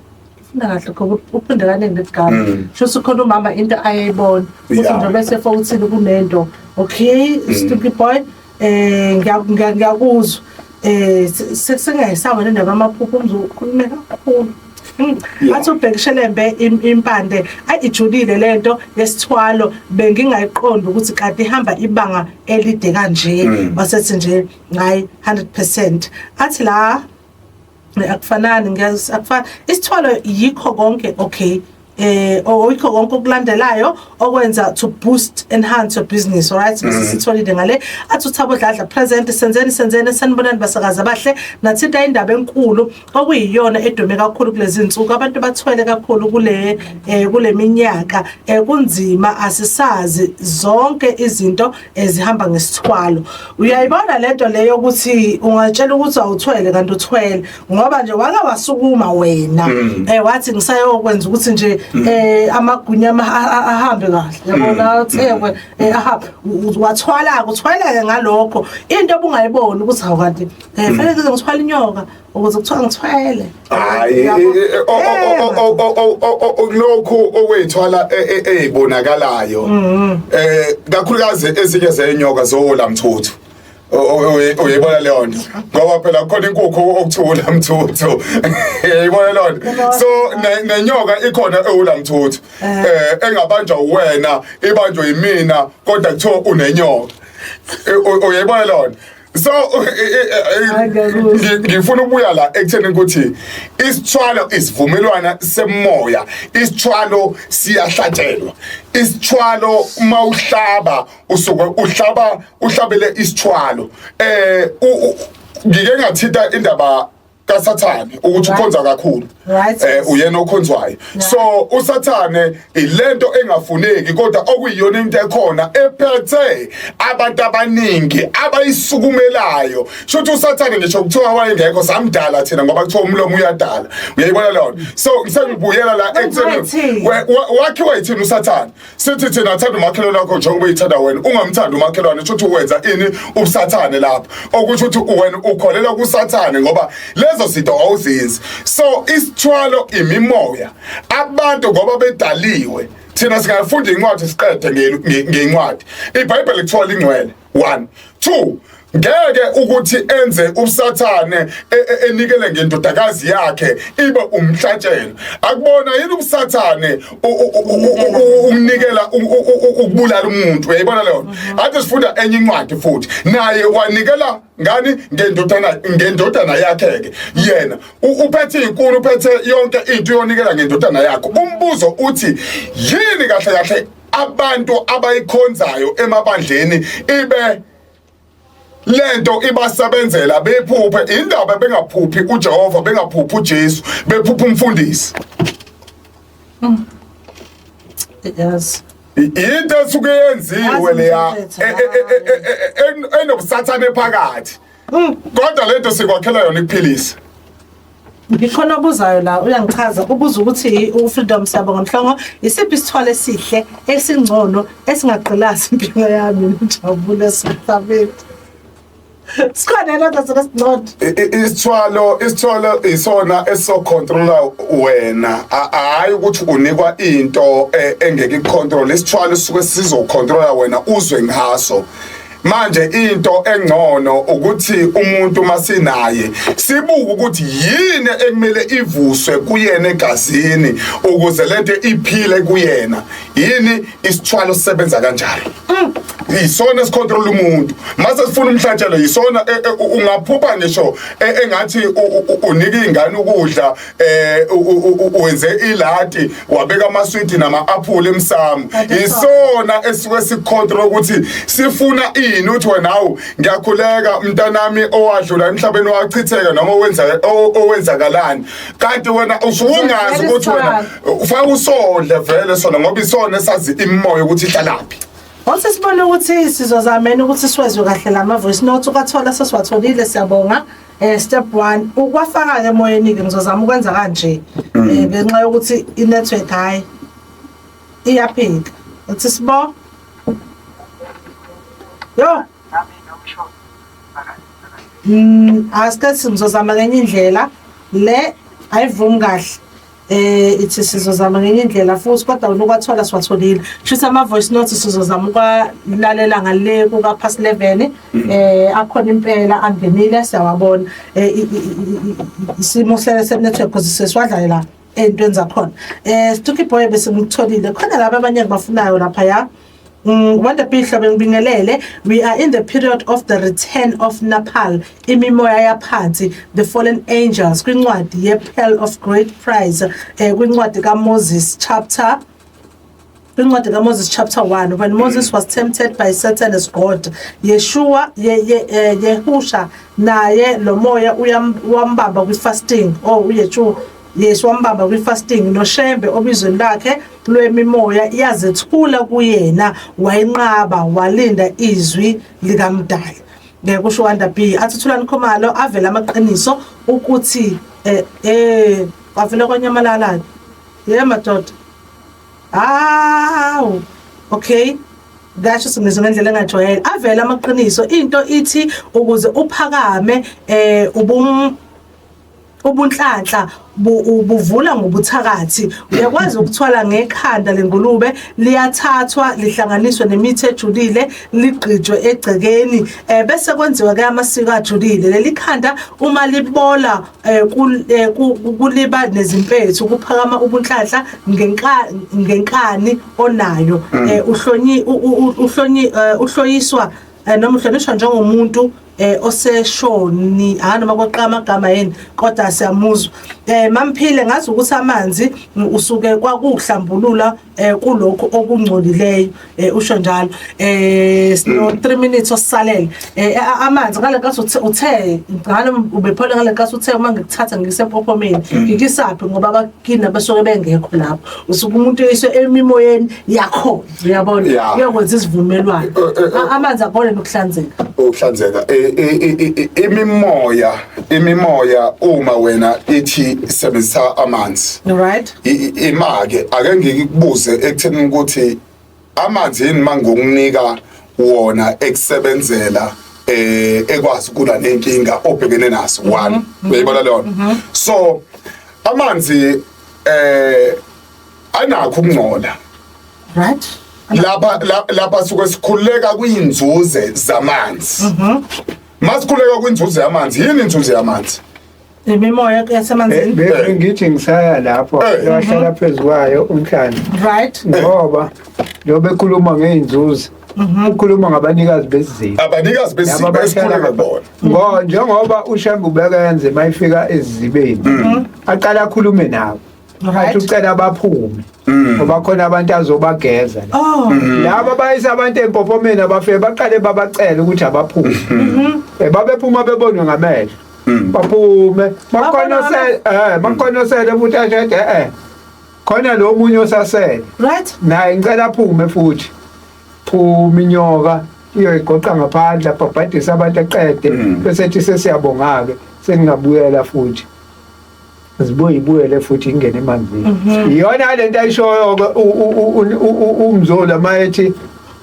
Funda kahle ngoba uphinde kaningi lesigaba. Sho khona umama into ayayibona ukuthi nje bese efokothini kunento. Okay, stupid boy, ngiyakuzwa. Sengiyayisaba le ndaba amaphupho, umzu ukhulume kakhulu. Athi ubhekishelembe impande, ayi, ijulile lento yesithwalo, bengingayiqondi ukuthi kanti ihamba ibanga elide kanje. Wasethi nje hayi, 100%. Athi la akufanani, ngiyazi akufani isithwalo, yikho konke, okay, oyikho konke okulandelayo okwenza to boost, enhance your business. Alright, bese sitholile ngale. Athi uThabo Dladla present, senzeni senzeni, sanibonani basakaza abahle, nathinta indaba enkulu okuyiyona edume kakhulu kulezi insuku, abantu bathwele kakhulu kule minyaka, kunzima, asisazi zonke izinto ezihamba ngesithwalo. Uyayibona lento leyo ukuthi ungatshela ukuthi awuthwele kanti uthwele, ngoba nje wake wasukuma wena wathi ngisayokwenza ukuthi nje. Amagunya ahambe kahle, yabona, athekwe, ahambe. Wathwala uthwala ngalokho into obungayiboni ukuthi hawu, kanti fanele ngize ngithwale inyoka ukuze kuthiwa ngithwele. Hayi, Yabo? Lokhu okwethwala ezibonakalayo, kakhulukazi ezinye zenyoka zolamthuthu, uyayibona leyo nto, ngoba phela khona inkukhu okuthiwa ulamthuthu, uyayibona leyo nto. So nenyoka ikhona ewulamthuthu, engabanjwa uwena, ibanjwe yimina, kodwa kuthiwa unenyoka. Uyayibona leyo nto. So Hayi, ngiyakuzwa. Ngifuna ukubuya la ekutheni ukuthi isithwalo isivumelwana semoya, isithwalo siyahlatshelwa. Isithwalo mawuhlaba usuke uhlaba uhlabele isithwalo. Ngike ngathinta indaba kaSathane ukuthi ukhonza kakhulu. Uyena okhonzwayo. So uSathane ilento engafuneki, kodwa okuyiyona into ekhona ephethe abantu abaningi abayisukumelayo. Shuthi uSathane, ngisho kuthiwa wayengekho, samdala thina, ngoba kuthiwa umlomo uyadala, uyayibona leyo nto. So ngisengibuyela la Wenziwa ekutheni yithini? Wakhiwa yithini uSathane? Sithi thina thanda umakhelwane wakho njengoba uyithanda wena. Ungamthandi umakhelwane, shuthi wenza ini? Ubusathane lapho, okusho ukuthi wena ukholela kuSathane ngoba lezo zinto awuzenzi. So isithwalo imimoya. Abantu ngoba bedaliwe, thina singafunda incwadi siqede ngencwadi iBhayibheli, kuthiwa lingcwele. 1 2 ngeke ukuthi enze ubusathane, enikele ngendodakazi yakhe ibe umhlatshelo. Akubona yini ubusathane umnikela ukubulala umuntu? Uyayibona leyo? Athi sifunda enye incwadi futhi, naye wanikela ngani? Ngendodana yakhe ke. Yena uphethe inkulu, uphethe yonke into, uyonikela ngendodana yakho. Umbuzo uthi yini kahle kahle abantu abayikhonzayo emabandleni ibe lento ibasebenzela, bephuphe indaba, bengaphuphi uJehova, bengaphuphi uJesu, bephupha umfundisi? Yes. Into esuke yenziwe leya Yazi enobusathane phakathi, kodwa lento sikwakhela yona ikuphilisa. Ngikhona obuzayo la, uyangichaza, ubuza ukuthi uFreedom Siyabonga Mhlongo, isiphi isithwalo esihle esingcono esingagqilazi impilo yami nojabule esemhlabeni? Sikhona lento sesingcono. Isithwalo isona esizocontrola wena, hayi ukuthi unikwa into engeke icontrol. Isithwalo sisuke sizocontrola wena, uzwe ngaso. Manje into engcono ukuthi umuntu masinaye sibuke ukuthi yini ekumele ivuswe kuyena egazini ukuze lento iphile kuyena. Yini isithwalo sisebenza kanjalo, isona esicontrol umuntu. Mase sifuna umhlatshelo, isona ungaphupha ngisho engathi unika ingane ukudla, wenze ilati, wabeka amaswidi nama-aphula emsamo. Isona esuke sicontrol ukuthi sifuna ini. Uthi wena, hawu, ngiyakhuleka, mntanami owadlula emhlabeni wachitheka noma owenza owenzakalani, kanti wena usukungazi ukuthi wena ufake usondle vele sona, ngoba isona esazi imimoya ukuthi ihlalaphi. Othi sibone ukuthi sizozameni ukuthi siwezwe kahle lama voice notes ukathola, sesiwatholile, siyabonga. Step 1 ukwafaka ke emoyeni ke, ngizozama ukwenza kanje ngenxa yokuthi i network hayi iyaphika. Uthi sibo. Yo. Asike ngizozama ngenye indlela, le ayivumi kahle. Ithi sizozama ngenye indlela futhi, kodwa wena ukwathola siwatholile. Shisa ama voice notes, sizozama ukwalalela ngale kuka past 11. Akhona impela angenile, siyawabona. Isimo se network, because sesiwadlalela entweni zakhona. Stucky Boy bese ngikutholile. Khona laba abanye engibafunayo lapha ya. Wonder Bihlo, bengibingelele. We are in the period of the return of Napal, imimoya yaphansi, the fallen angels, kwincwadi ye Pearl of Great Price, kwincwadi kaMoses chapter, kwincwadi kaMoses chapter 1, when Moses was tempted by Satan as God. Yeshua Yehusha naye lo moya wambamba kwi-fasting. Oh, uYeshua, yes, wambamba kwi-fasting noShembe obizweni lakhe lwemimoya yazethula kuyena, wayinqaba, walinda izwi likaMdali. Ngeke kusho Wanda B. Athi Thulani Khumalo, avela amaqiniso ukuthi avele kwanyamalala ye madoda. Hawu, okay, kasho singizwe ngendlela engajwayele. Avela amaqiniso, into ithi ukuze uphakame ubunhlanhla buvula ngobuthakathi. Uyakwazi ukuthwala ngekhanda lengulube, liyathathwa lihlanganiswe nemithi ejulile, ligqijwe egcekeni, bese kwenziwa ke amasiko ajulile. Leli khanda uma libola, kuliba nezimpethu, kuphakama ubunhlanhla ngenkani onayo. Uhlonyi uhlonyi uhloyiswa, noma uhlonishwa njengomuntu oseshoni, ha, noma kweqa amagama yini, kodwa siyamuzwa. Mamphile, ngazi ukuthi amanzi usuke kwakuhlambulula kulokhu okungcolileyo, usho njalo. Sino 3 minutes osisalele. Amanzi ngale nkathi uthe ngale ubephola, ngale nkathi uthe uma ngikuthatha ngisempophomeni ngikisaphi, ngoba abakini basuke bengekho lapho, usuke umuntu eyiswe emimoyeni yakhona, uyabona, uyokwenza isivumelwano. Amanzi akona nokuhlanzeka. Ukuhlanzeka, imimoya uma wena ithi sebenzisa amanzi, imake ake ngikubuze ekutheni ukuthi amanzi yini mangokunika wona ekusebenzela, ekwazi ukulwa nenkinga obhekene naso, one, uyayibona leyo? So amanzi anakho ukungcola. Lapha lapha suke sikhululeka kwinzuze zamanzi. Masikhululeka kwinzuzo yamanzi, yini inzuzo yamanzi? Imimoya yasemanzini. Bengithi ngisaya lapho, wahlala phezu kwayo umhlanje, ngoba njengoba ekhuluma ngey'nzuzo, ukhuluma ngabanikazi beziziba. Abanikazi beziziba Laba esikhuleka kubona. Njengoba uShembe ubekenze mayifika ezizibeni, aqala akhulume nabo, athi ucela baphume ngoba khona abantu azobageza la. Laba bayisa abantu empophomeni, abafike baqale babacela ukuthi abaphume. Babephuma bebonwe ngamehlo, baphume makhonosele, makhonosele futhi asho khona lo munye osasele, naye ngicela aphume futhi. Phuma inyoka iyoyigoqa ngaphandle, abhabhadise abantu, aqede, bese ethi sesiyabonga-ke, sengingabuyela futhi. Zibuye ibuyele futhi ingene emanzini. Iyona lento ayishoyo-ke umzolo uma ethi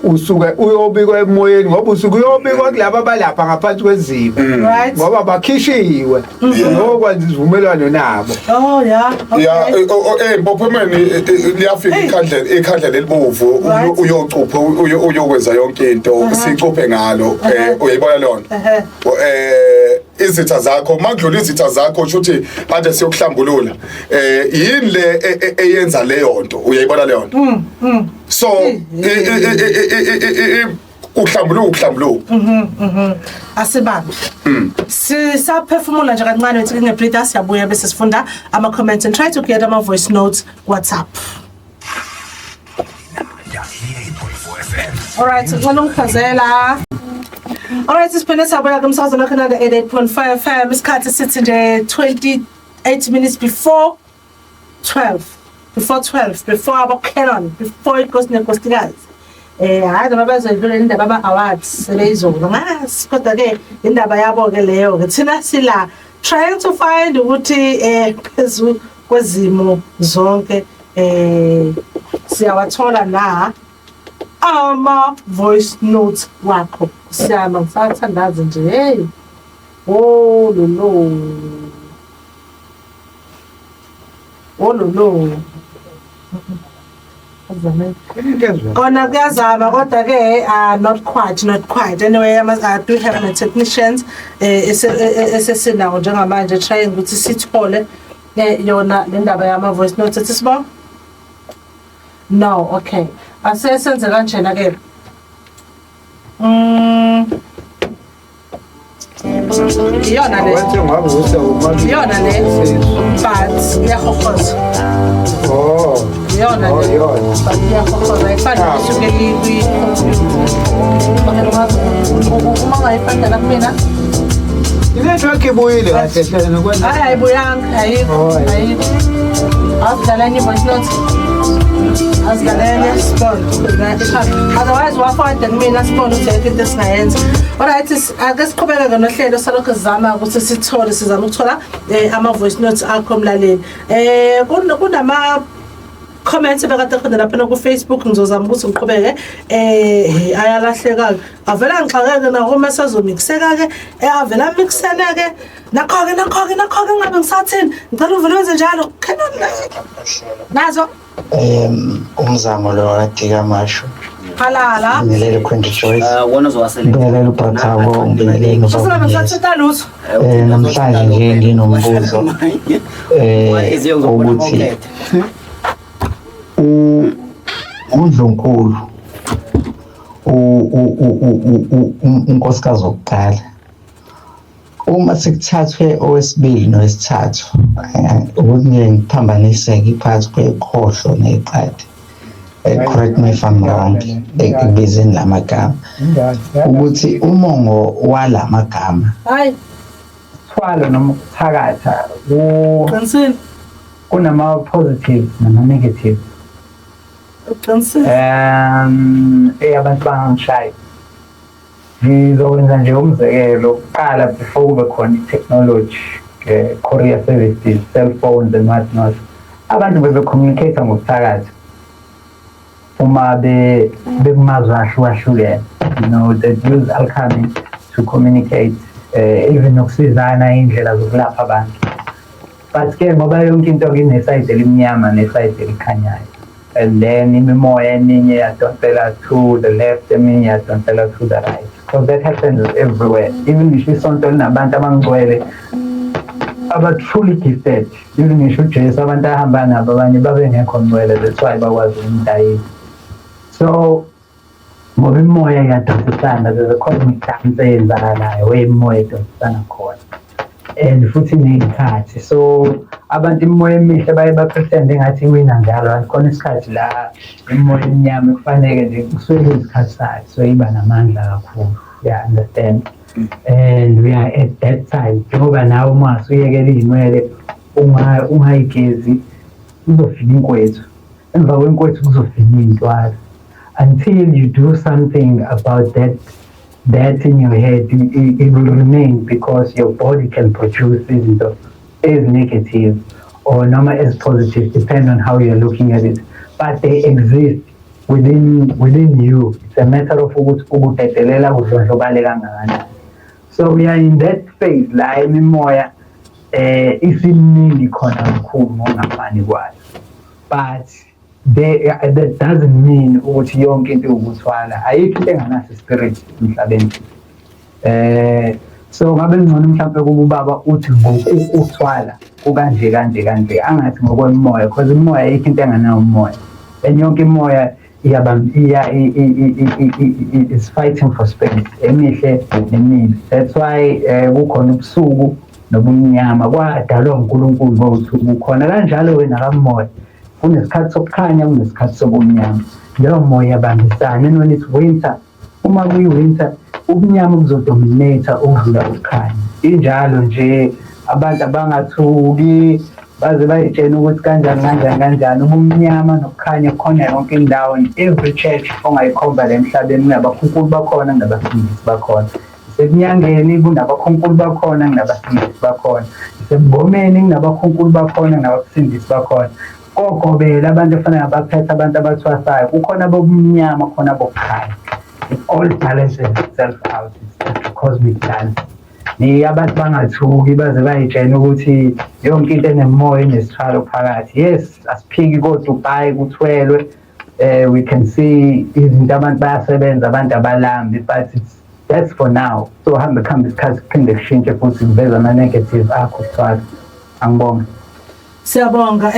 usuke uyobikwa emoyeni, ngoba usuke uyobikwa kulaba abalapha ngaphansi kweziba, ngoba bakhishiwe uyokwenza isivumelwano nabo. Oh yeah. Okay. Ya, empophomeni liyafika ikhandlela elibovu, uyocupha, uyokwenza yonke into, sicuphe ngalo, uyayibona leyo nto? Izitha zakho, makudlula izitha zakho, usho ukuthi manje siyokuhlambulula. Yini le eyenza leyo nto? Uyayibona leyo nto? So ukuhlambuluka, ukuhlambuluka. Asibambe. Sisaphefumula nje kancane, ethi ngebreather, siyabuya bese sifunda ama comments and try to get ama voice notes WhatsApp. Alright, ngicela ungichazela. Alright, siphinde sabuya kumsakazo wakho Nanda 88.5 FM. Isikhathi sithi nje 28 minutes before 12. Before 12, before abo Canon, before inkosi nenkosikazi. Hayi, noma bazoyidlula indaba ama awards sebeyizolo. Ngazi kodwa ke indaba yabo ke leyo ke, thina sila trying to find ukuthi phezu kwezimo zonke siyawathola na ama voice notes wakho. Siyama ngisathandaza nje, hey, oh lo, oh lo. Azame. Kona kuyazama kodwa ke, not quite, not quite. Anyway, I do have my technicians esesinawo njengamanje trying ukuthi sithole yona le ndaba yama voice notes. Ethi sibonga. No, okay. Ase senze kanjena ke. Iyona le. Wenze ngavusa uma. Iyona le. But iyahohoza. Oh. Iyona Oh, le. iyona. But iyahohoza, ayifani isuke kwi-computer. Uma ungayifaka la kumina. I-network ibuyile kahle hle nokwenza. Hayi, ayibuyanga, ayikho, Oh, ayikho. ayikho. Asidlaleni i-voice note. Asidlaleni, sibone. Otherwise wafade kumina, sibone ukuthi ayikho into esingayenza. Alright, ake siqhubeke nohlelo, salokho sizama ukuthi sithole, sizama ukuthola ama voice notes akho, mlaleli. Kunama comments bekade khona lapha ku Facebook. Ngizozama ukuthi ngiqhubeke, ayalahleka, avela ngixakeke nawo uma sazomixeka ke, avela mixene ke, nakho ke, nakho ke, nakho ke. Ngabe ngisathini? Ngicela uvele wenze njalo. Nazo. Umzamo lo kaDika Mashu. Halala. Ngibingelele Queen Joyce. Ah, wona uzowaselekta. Ngibingelele uBrathabo, ngibingelele Sasina ngisathinta lutho. Namhlanje nje nginombuzo ukuthi uNdlunkulu unkosikazi wokuqala, uma sekuthathwe owesibili nowesithathu, ukuthi ngeke ngiphambaniseke phakathi kwekhohlo neqadi, correct me if I'm wrong ekubizeni lamagama, ukuthi umongo walamagama Hayi. Thwalo noma ukuthakatha Qinisile. kunama positives nama negatives. Qinisile. Abantu bangangishayi. Ngizokwenza nje umzekelo kuqala, before kube khona i-technology, courier services, cell phones and what not, abantu bebe-communicate ngokuthakatha uma bekumazwe ahlukahlukene. They use alchemy to communicate, even nokusizana indlela zokulapha abantu. But ke ngoba yonke into ine-side elimnyama ne-side elikhanyayo, and then imimoya eminye yadonsela to the left, eminye yadonsela to the right, because that happens everywhere. Even ngisho isonto linabantu abangcwele, aba-truly gifted, even ngisho uJesu, abantu ahamba nabo abanye babengekho ngcwele, that's why bakwazi ukumdayisa. So ngoba imimoya iyadonsisana, there's a cosmic dance eyenzakalayo where imimoya idonsisana khona, and futhi ney'khathi. So abantu imimoya emihle baye ba-pretend engathi iwina njalo, kanti khona isikhathi la imimoya eminyama kufaneke nje kusuke kuyisikhathi sayo, so iba namandla kakhulu, yeah, understand? And we are at that time, njengoba nawe uma usuyekela iy'nwele ungayigezi, kuzofika inkwethu, emva kwenkwethu kuzofika iy'ntwala. Until you do something about that in your head, it will remain, because your body can produce izinto ezi-negative or noma as positive, depend on how you're looking at it, but they exist within you. It's a matter of ukuthi ukudedelela kudlondlobale kangakanani. So we are in that phase la imimoya isiningi khona kakhulu ngokungafani kwayo, but that doesn't mean ukuthi yonke into iwukuthwala. Ayikho into enganaso spirit emhlabeni. So ngabe ngcono mhlawumbe kuba ubaba uthi ngokuthwala kukanje kanje kanje, angathi ngokwemimoya, because imimoya, ayikho into enganawo umoya, and yonke imoya iyaba iya is fighting for space, emihle nemibi. That's why kukhona ubusuku nobumnyama, kwadalwa uNkulunkulu ngokuthi kukhona kanjalo. Wena kamoya, kunesikhathi sokukhanya, kunesikhathi sobumnyama, leyo moya iyabambisana. And when it's winter, uma kuyi-winter, ubumnyama buzodominate ukudlula ukukhanya. Injalo nje, abantu abangathuki baze bayitshena ukuthi kanjani kanjani kanjani. Ubumnyama nokukhanya kukhona yonke indawo. In every church ongayikhomba la emhlabeni, kunabakhunkulu bakhona, kunabafundisi bakhona. Isebunyangeni kunabakhunkulu bakhona, kunabafundisi bakhona. Isebungomeni kunabakhunkulu bakhona, kunabafundisi bakhona. Kogobela, abantu efanele abaphethe, abantu abathwasayo, kukhona bobumnyama, khona bokukhanya. It all balances itself out. It's the cosmic dance. Ni abantu bangathuki baze bayitshena ukuthi yonke into enemoya inesithwalo phakathi. Yes, asiphiki kodwa uBhayi kuthwelwe, we can see izinto, abantu bayasebenza, abantu abalambi, but that's for now. So hambe kuhambe isikhathi, kuphinde kushintshe futhi, kuveza ama-negative akho ukuthwala. Angibonge. Siyabonga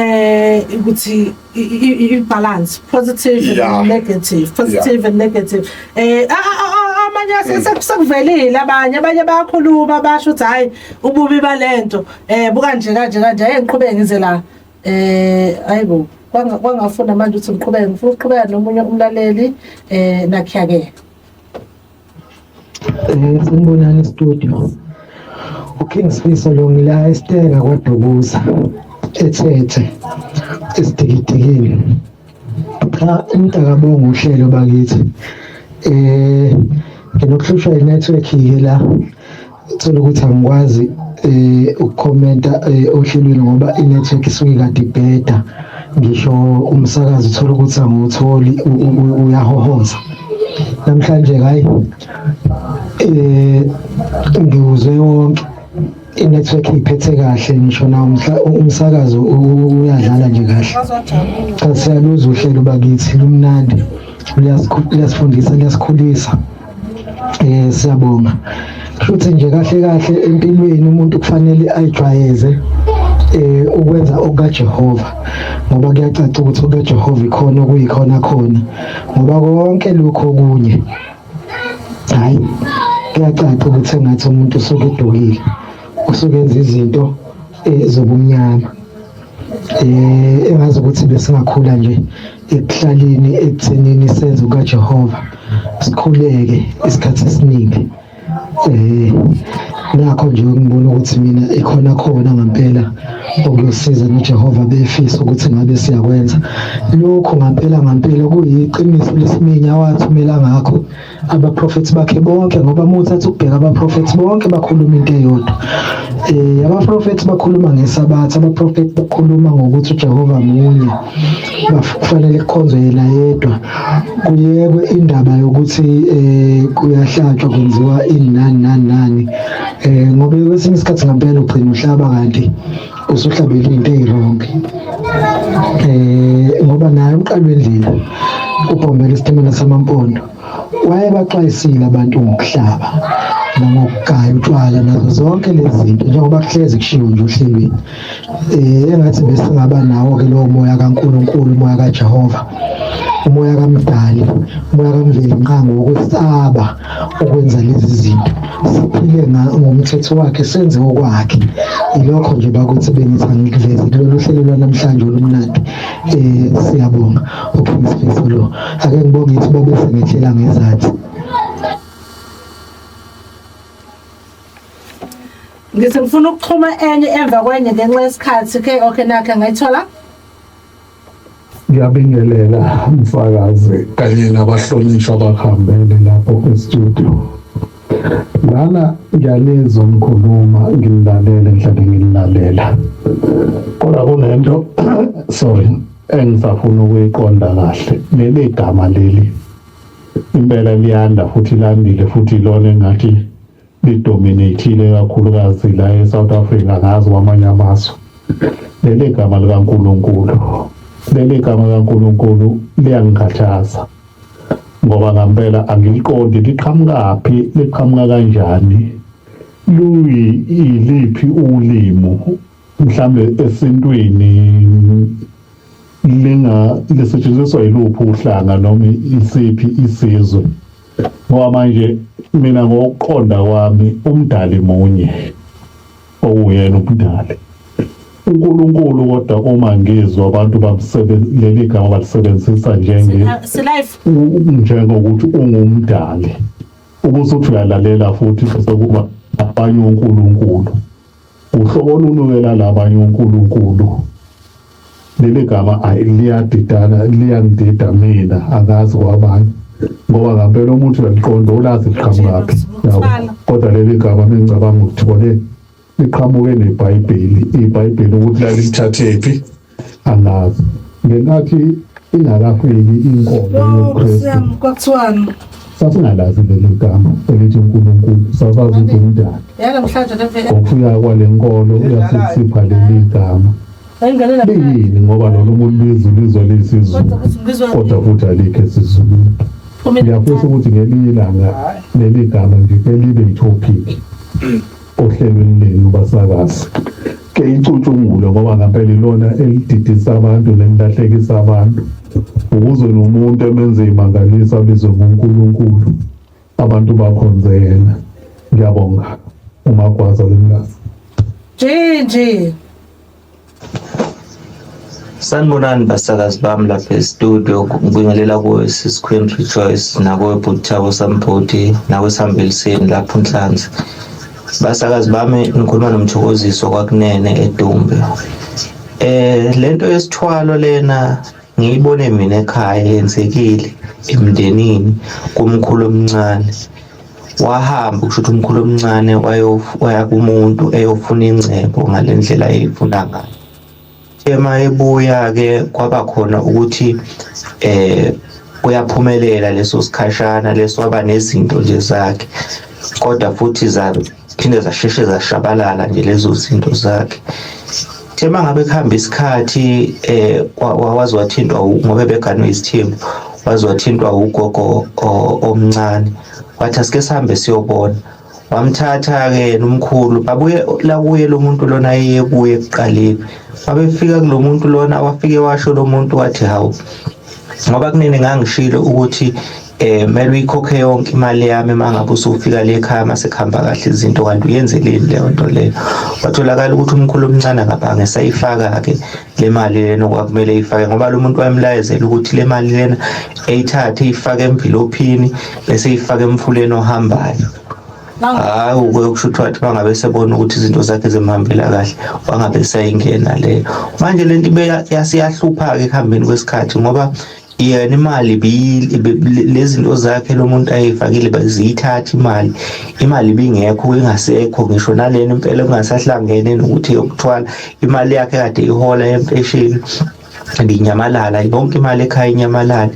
ukuthi i-balance, positive and negative, positive and negative. Amanye sekuvelile, abanye bayakhuluma, basho ukuthi hayi, ububi balento buka nje kanje kanje. Hey, ngiqhubeke ngize la. Hayibo, kwangafuna manje ukuthi ngiqhubeke, ngifuna ukuqhubeka nomunye umlaleli nakhiya ke. Sanibonani studio. UKing Sifiso lo, ngila eStega kwaDukuza, ethethe esidikidikini. Cha, umntakabonga uhlelo bakithi. Nginokuhlushwa i-network ke la. Uthola ukuthi angikwazi ukukhomenta ohlelweni ngoba i-network isuke kade ibheda. Ngisho umsakazo uthola ukuthi angiwutholi uyahohoza. Namhlanje hayi eh ngiwuzwe wonke i-network iphethe kahle ngisho na umsakazo uyadlala nje kahle. Cha siyaluzwa uhlelo bakithi lumnandi luyasifundisa luyasikhulisa. Eh siyabonga. Futhi nje kahle kahle empilweni umuntu kufanele ayijwayeze eh ukwenza okukaJehova ngoba kuyacaca ukuthi okukaJehova ikhona okuyikhona khona ngoba konke lokho okunye hayi kuyacaca ukuthi engathi umuntu usuke edukile usuke enza izinto eh, zobumnyama eh engazi ukuthi besingakhula nje ekuhlaleni ekuthenini senze kukaJehova sikhuleke isikhathi esiningi eh nakho nje ngibona ukuthi mina ikhona khona ngempela okuyosiza noJehova befisa ukuthi ngabe siyakwenza lokho ngempela ngempela kuyiqiniso lesiminya wathumela ngakho abaprofethi bakhe bonke ngoba uma uthatha ukubheka abaprofethi bonke bakhuluma into eyodwa eh abaprofethi bakhuluma ngesabatha abaprofethi bakhuluma ngokuthi uJehova munye kufanele kukhonzwe yena yedwa kuyekwe indaba yokuthi eh kuyahlatshwa kwenziwa ini nani nani nani eh ngoba kwesinye isikhathi ngempela ugcina uhlaba kanti usuhlabele into eyiwrong eh ngoba naye umqali wendlela ubhombela isitimela samampondo wayebaxwayisile abantu ngokuhlaba nangokugaya utshwala nazo zonke lezi zinto njengoba kuhlezi kushiwo nje ohlelweni eh engathi besingaba nawo ke lowo moya kaNkuluNkulu umoya kaJehova umoya kaMdali umoya kaMvelinqangi wokwesaba ukwenza lezi zinto siphile ngomthetho wakhe senze okwakhe ilokho nje bakuthi bengithi angikuveze kulolu hlelo lwanamhlanje olumnandi eh siyabonga uKing Sifiso lo ake ngibonge ithuba bese ngehlela ngezansi. Ngithi ngifuna ukuxhuma enye emva kwenye ngenxa yesikhathi ke okay nakhe ngayithola. Ngiyabingelela mfakazi kanye nabahlonishwa abakuhambele lapho e-studio. Lana ngiyalizwa nikhuluma nginilalele ngihlale nginilalela. Kodwa kunento sorry engisafuna ukuyiqonda kahle. Leli gama leli impela liyanda futhi landile futhi ilona engathi lidominate-ile kakhulukazi la e-South Africa ngazi kwamanye amazwe. Leli gama likaNkulunkulu, leli gama likaNkulunkulu liyangikhathaza ngoba ngampela angiliqondi liqhamukaphi, liqhamuka kanjani, luyiliphi ulimu mhlambe esintwini linga lisetshenziswa yiluphi uhlanga noma isiphi isizwe ngoba manje mina ngokuqonda kwami umdali munye okuwuyena umdali uNkulunkulu kodwa uma ngizwa abantu leli gama balisebenzisa njenge njengokuthi ungumdali ubusuthi uyalalela futhi bese kuba abanye uNkulunkulu uhlobo olunukela labanye uNkulunkulu Leli gama ayi liyadidana liyangidida mina angazi kwabanye ngoba ngampela umuntu uyaliqonda ulazi liqhamukaphi yabo kodwa leli gama mengicabanga ukuthi kone liqhamuke neBhayibheli iBhayibheli ukuthi lalithathephi angazi ngenkathi ingakafiki inkolo yobuKristu kwakuthiwani sasingalazi leli gama elithi uNkulunkulu sasazi ukuthi umdali ngokufika kwale nkolo yasisipha leli gama Liyini ngoba lona umuntu lizwe lizwe liyisiZulu kodwa futhi alikho esiZulwini. Ngiyafisa ukuthi ngelinye ilanga leli gama nje ke libe yithophiki ohlelweni lenu basakazi. Ke icutshungulwe ngoba ngampela ilona elididisa abantu nelilahlekisa abantu. Ukuze nomuntu emenze imangaliso abizwe ngoNkulunkulu abantu bakhonze yena. Ngiyabonga uMagwaza wemlazi. Jinji. Sanibonani basakazi bami lapha e-studio ngibingelela kuwe sis Queen Rejoice nakuwe bhuti Thabo Sampoti nawe Sambeliseni lapho Nhlanzi. Basakazi bami ngikhuluma nomthokoziso kwakunene eDumbe. Eh lento yesithwalo lena ngiyibone mina ekhaya yenzekile emndenini kumkhulu omncane. Wahamba kusho ukuthi umkhulu omncane waya kumuntu eyofuna ingcebo ngale ndlela ayeyifuna ngayo. Ema ebuya ke kwaba khona ukuthi uyaphumelela leso sikhashana leso, waba nezinto nje zakhe, kodwa futhi zaphinde zasheshe zashabalala nje lezo zinto zakhe. Uthe mangabe kuhamba isikhathi waze wathintwa ngoba ebeganwe isithembu, waze wathintwa ugogo omncane, wathi asike sihambe siyobona. Wamthatha-ke yena umkhulu, babuye lakuye lo muntu lona ayeye kuye ekuqaleni. Babefika kulo muntu lona, wafike washo lo muntu wathi hawu, ngoba kunene ngangishilo ukuthi mele uyikhokhe yonke imali yami uma ngabe usufika le ekhaya, mase kuhamba kahle izinto, kanti uyenzeleni leyo nto leyo. Watholakala ukuthi umkhulu omncane akabange esayifaka-ke le mali lena okwakumele eyifake, ngoba lo muntu wayemlayezela ukuthi le mali lena eyithathe eyifake emvilophini bese eyifake emfuleni ohambayo. Hayi, uke kusho ukuthi wathi bangabe sebona ukuthi izinto zakhe zimhambela kahle, wangabe seyingena leyo. Manje lento ibe yasiyahlupha-ke ekuhambeni kwesikhathi, ngoba yena imali lezi zinto zakhe lo muntu ayifakile beziyithatha imali ibingekho, ingasekho ngisho nalena impela, kungasahlangene nokuthi yokuthwala imali yakhe kade ihola yempesheni ibinyamalala yonke imali ekhaya, inyamalala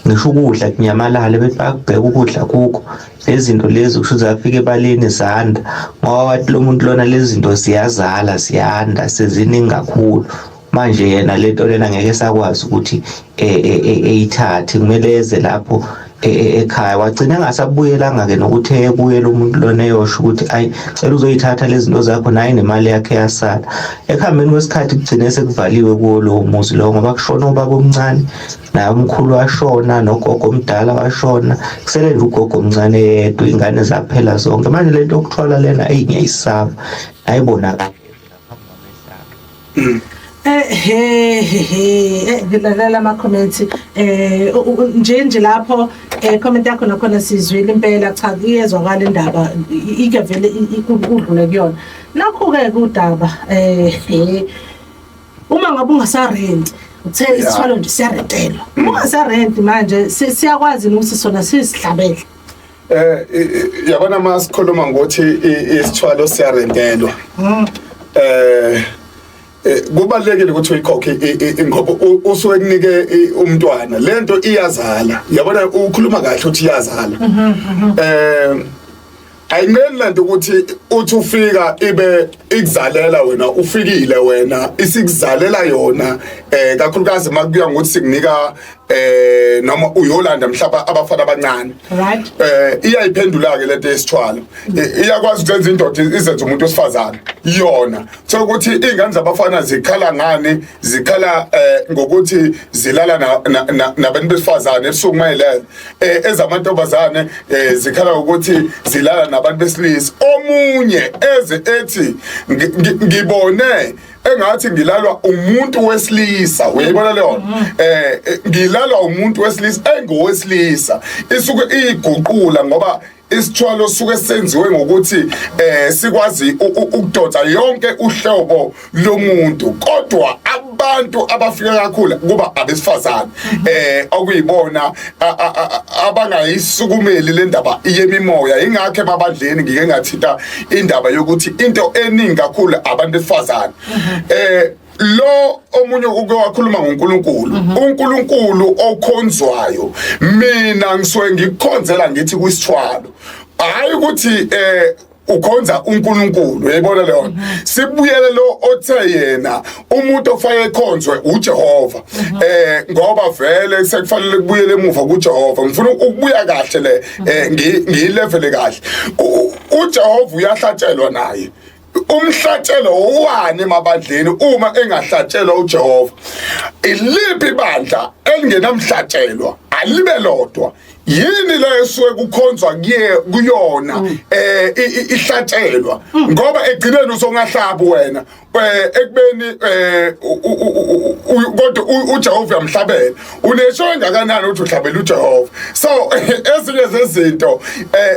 ngisho ukudla kunyamalala, bethi bayakubheka ukudla kukho. Lezi zinto lezi kusho zafika ebaleni zanda, ngoba wathi lo muntu lona lezi zinto ziyazala ziyanda, seziningi kakhulu. Manje yena lento lena ngeke sakwazi ukuthi eyithathe, kumele eze lapho ekhaya. Wagcina engasabuyelanga-ke nokuthi eye lo muntu lona eyosho ukuthi ayi, cela uzoyithatha lezi zinto zakho, naye nemali yakhe yasala. Ekuhambeni kwesikhathi kugcine sekuvaliwe kuwo lowo muzi lowo, ngoba kushona ubaba omncane, naye umkhulu washona, nogogo omdala washona, kusele nje ugogo omncane yedwa, iy'ngane zaphela zonke. Manje lento yokuthwala lena eyi ngiyayisaba, ayibonakali. He he he, ngilalela ama comments nje lapho, comment yakho nakhona sizwile impela. Cha, iyezwakala indaba, ike vele udlule kuyona. Nakho ke kudaba uma ngabe ungasarent, uthe isithwalo nje siyarentelwa, uma ungasarent manje siyakwazi ukuthi sona sisihlabele? Yabona, masikhuluma ngokuthi isithwalo siyarentelwa, kubalekile ukuthi uyikhokhe ngoba usuke kunike umntwana, lento iyazala. Yabona, ukhuluma kahle ukuthi iyazala. Ayimeli lento ukuthi uthi ufika ibe ikuzalela wena, ufikile wena isikuzalela yona, kakhulukazi makuya ngokuthi sikunika noma uyolanda mhlaba abafana abancane. Iyayiphendula ke lento yesithwalo, iyakwazi ukwenza indoda izenze umuntu wesifazane yona. So ukuthi ingane zabafana zikhala ngani? Zikhala ngokuthi zilala nabantu besifazane ebusuku mayilele. Ezamantombazane zikhala ukuthi zilala nabantu besilisa. Omunye eze ethi ngibone engathi ngilalwa umuntu wesilisa, uyayibona leyo? Ngilalwa umuntu wesilisa engowesilisa, isuke iguqula ngoba isithwalo suke senziwe ngokuthi sikwazi ukudonsa yonke uhlobo lomuntu, kodwa abantu abafika kakhulu kuba abesifazane, okuyibona abangayisukumeli le ndaba yemimoya. Ingakho emabandleni ngike ngathinta indaba yokuthi into eningi kakhulu abantu besifazane. Lo omunye uke wakhuluma ngoNkulunkulu, uNkulunkulu okhonzwayo, mina ngisuke ngikukhonzela ngithi kwisithwalo, hayi ukuthi ukhonza uNkulunkulu, uyayibona leyo? Sibuyele lo othe yena umuntu ofanele ekhonzwe uJehova, ngoba vele sekufanele kubuyele emuva kuJehova. Ngifuna ukubuya kahle le, ngiyilevele kahle. uJehova uyahlatshelwa naye, umhlatshelo owani emabandleni uma engahlatshelwa uJehova? Iliphi ibandla elingenamhlatshelwa? Alibe lodwa. Yini le esuke kukhonzwa kuye kuyona ihlatshelwa? Ngoba egcineni usongahlabi wena ekubeni kodwa uJehova uyamhlabela, unesho engakanani ukuthi uhlabela uJehova? So ezinye zezinto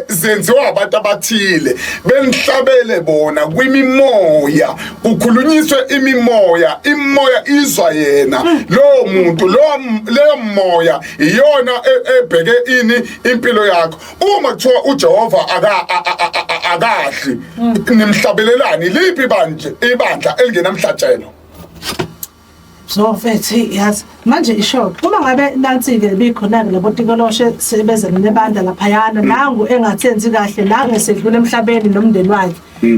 zenziwa abantu abathile, benihlabele bona kwimimoya, kukhulunyiswe imimoya, imoya izwa yena lowo muntu lo, leyo moya iyona ebheke ini impilo yakho. Uma kuthiwa uJehova akadli, nimhlabelelani? Liphi ibandla, ibandla elingenamhlatshelo? So mfethu yazi manje isho uma ngabe nansi ke bikhona ke labo tikoloshe sebeze nebandla laphayana nangu engathenzi kahle nangu esedlula emhlabeni nomndeni wakhe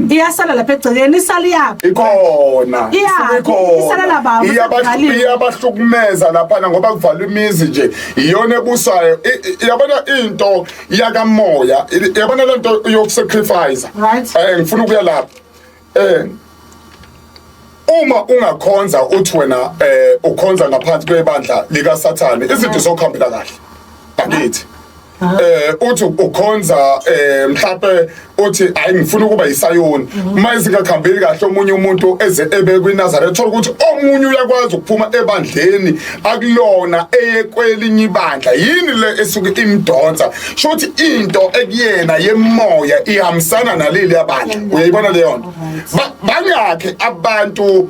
iyasala lapha egcekeni isala iyaphi Ikhona. Iya, isuke ikhona. isala baba, Iyabahlu- Iyabahlukumeza laphana ngoba kuvalwa imizi nje. Iyona ebusayo. Yabona into yakamoya. Yabona lento yokusacrifice. Right. Ngifuna ukuya lapha. Uma ungakhonza uthi wena ukhonza ngaphansi kwebandla lika Sathane izinto zokuhambela kahle. Bakithi. Uthi ukhonza mhlawumbe uthi hayi ngifuna ukuba yisayoni uma izingakhambeli kahle omunye umuntu eze ebe kwiNazaretha thola ukuthi omunye uyakwazi ukuphuma ebandleni akulona eye kwelinye ibandla. Yini le esuke imdonsa? Sho ukuthi into ekuyena yemoya ihambisana naleli yabandla. Uyayibona leyo nto? Bangakhe abantu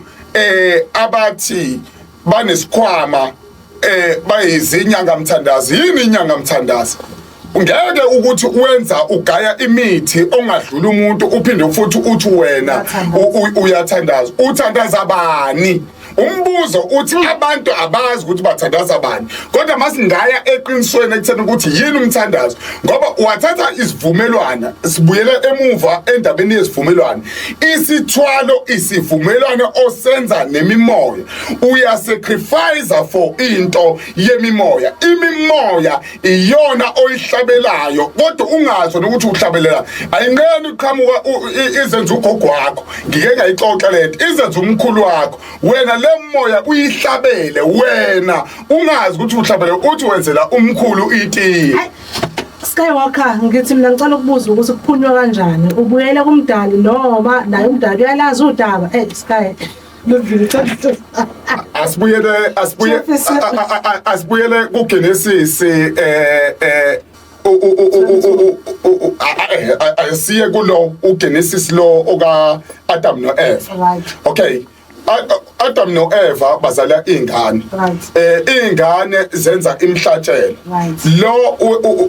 abathi banesikhwama bayizinyanga mthandazi. Yini inyanga mthandazi? Ngeke ukuthi wenza ugaya imithi ongadlula umuntu uphinde futhi uthi wena uyathandaza. Uthandaza bani? Umbuzo uthi abantu abazi ukuthi bathandaza bani, kodwa masingaya eqinisweni ekutheni ukuthi yini umthandazo, ngoba wathatha isivumelwano. Sibuyele emuva endabeni yesivumelwano. Isithwalo isivumelwano osenza nemimoya, uyasacrifice for into yemimoya. Imimoya iyona oyihlabelayo kodwa ungazi nokuthi uhlabelela. Ayinqeni uqhamuka izenza ugogo wakho, ngike ngayixoxa lento, izenza umkhulu wakho. Wena le moya uyihlabele wena ungazi ukuthi uhlabele, uthi wenzela umkhulu itiye. Skywalker, ngithi mina ngicela ukubuza ukuthi kuphunywa kanjani? Ubuyela kumdali noma naye umdali uyalazi udaba? Sky asibuyele asibuye asibuyele kuGenesis asiye kulo uGenesis lo oka Adam noEva. Okay, Adam noEva bazala ingane. Ingane zenza imhlatshelo. Lo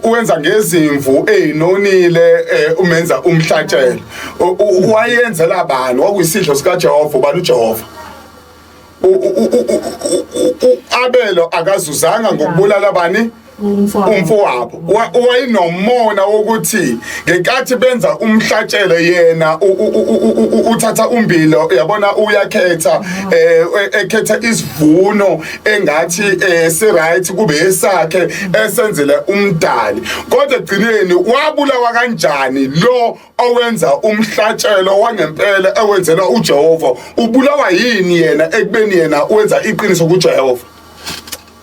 uwenza ngezimvu ezinonile, umenza umhlatshelo. Wayenzela bani? Kwakuyisidlo sikaJehova. Ubani uJehova? Abelo akazuzanga ngokubulala bani? Umfowabo. Wayenomona wokuthi ngenkathi benza umhlatshelo yena uthatha umbilo, yabona, uyakhetha ekhetha isivuno engathi si right kube esakhe esenzele umdali. Kodwa egcineni wabulawa kanjani lo owenza umhlatshelo wangempela ewenzela uJehova? Ubulawa yini yena ekubeni yena wenza iqiniso kuJehova?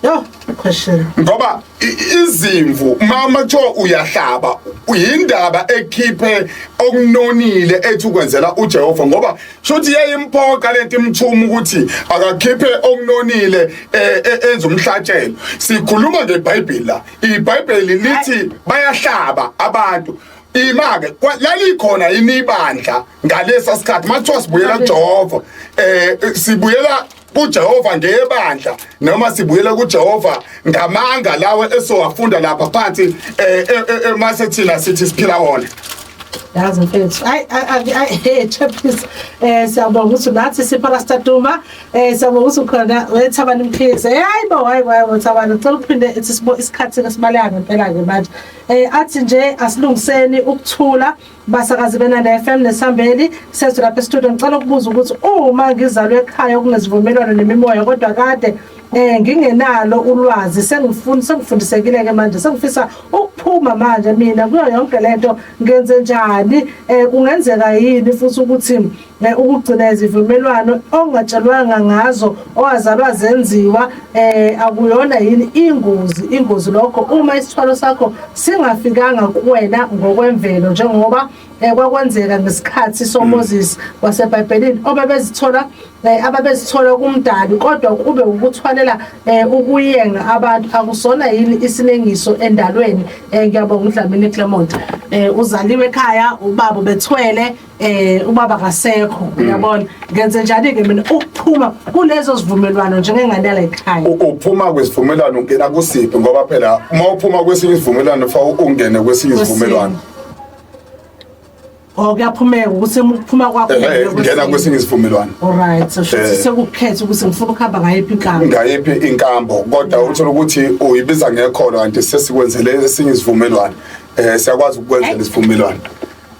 Yo, question. Ngoba izimvu mama kuthiwa uyahlaba, uyindaba ekhiphe okunonile ethi ukwenzela uJehova, ngoba shuthi yayimphoqa lento imthuma ukuthi akakhiphe okunonile enze umhlatshelo. Sikhuluma ngeBhayibheli la, iBhayibheli lithi bayahlaba abantu. Ima-ke lalikhona yini ibandla ngalesa sikhathi? Makuthiwa sibuyela kuJehova, sibuyela kuJehova ngebandla noma sibuyela kuJehova ngamanga lawe esowafunda lapha phansi mase thina sithi siphila wona? Yazi mfethu, ayi ayi hey Chapis, siyabonga ukuthi nathi siPastor Duma, siyabonga ukuthi ukhona wethabani Mkhize. Hayibo hayibo hayibo Thabani, ngicela ukuphinde ethi sibo isikhathi kasibaleka ngempela ke manje. Athi nje asilungiseni ukuthula basakazi beNanda FM nesambeli sethu lapha e-studio. Ngicela ukubuza ukuthi uma ngizalwe ekhaya okunezivumelwano nemimoya kodwa kade ngingenalo ulwazi, sengifuna sengifundisekile ke manje, sengifisa ukuphuma manje mina kuyo yonke lento, ngenze njani? Kungenzeka yini futhi ukuthi ukugcina izivumelwano ongatshelwanga ngazo owazalwa zenziwa akuyona yini ingozi lokho uma isithwalo sakho singafikanga kuwena ngokwemvelo, njengoba kwakwenzeka ngesikhathi soMoses waseBhayibhelini obebezithola ababezithola kumdali, kodwa kube ukuthwalela ukuyenga abantu, akusona yini isinengiso endalweni? Ngiyabonga uDlamini Clement. Uzaliwe ekhaya, ubaba bethwele, ubaba kasekho, uyabona. Ngenze njani ke mina ukuphuma kulezo sivumelwano njengengane yala ekhaya? Uphuma kwesivumelwano ungena kusiphi? Ngoba phela uma uphuma kwesinye isivumelwano fa ungene kwesinye isivumelwano. Oh, kuyaphumeka ukuthi ukuphuma kwakho ngena kwesinye isivumelwano. Alright, so shuthi sekukhetha ukuthi ngifuna ukuhamba ngayiphi inkambo. Ngayiphi inkambo, kodwa uthola ukuthi uyibiza ngekholo kanti sesikwenzele esinye isivumelwano. Siyakwazi ukukwenzela isivumelwano.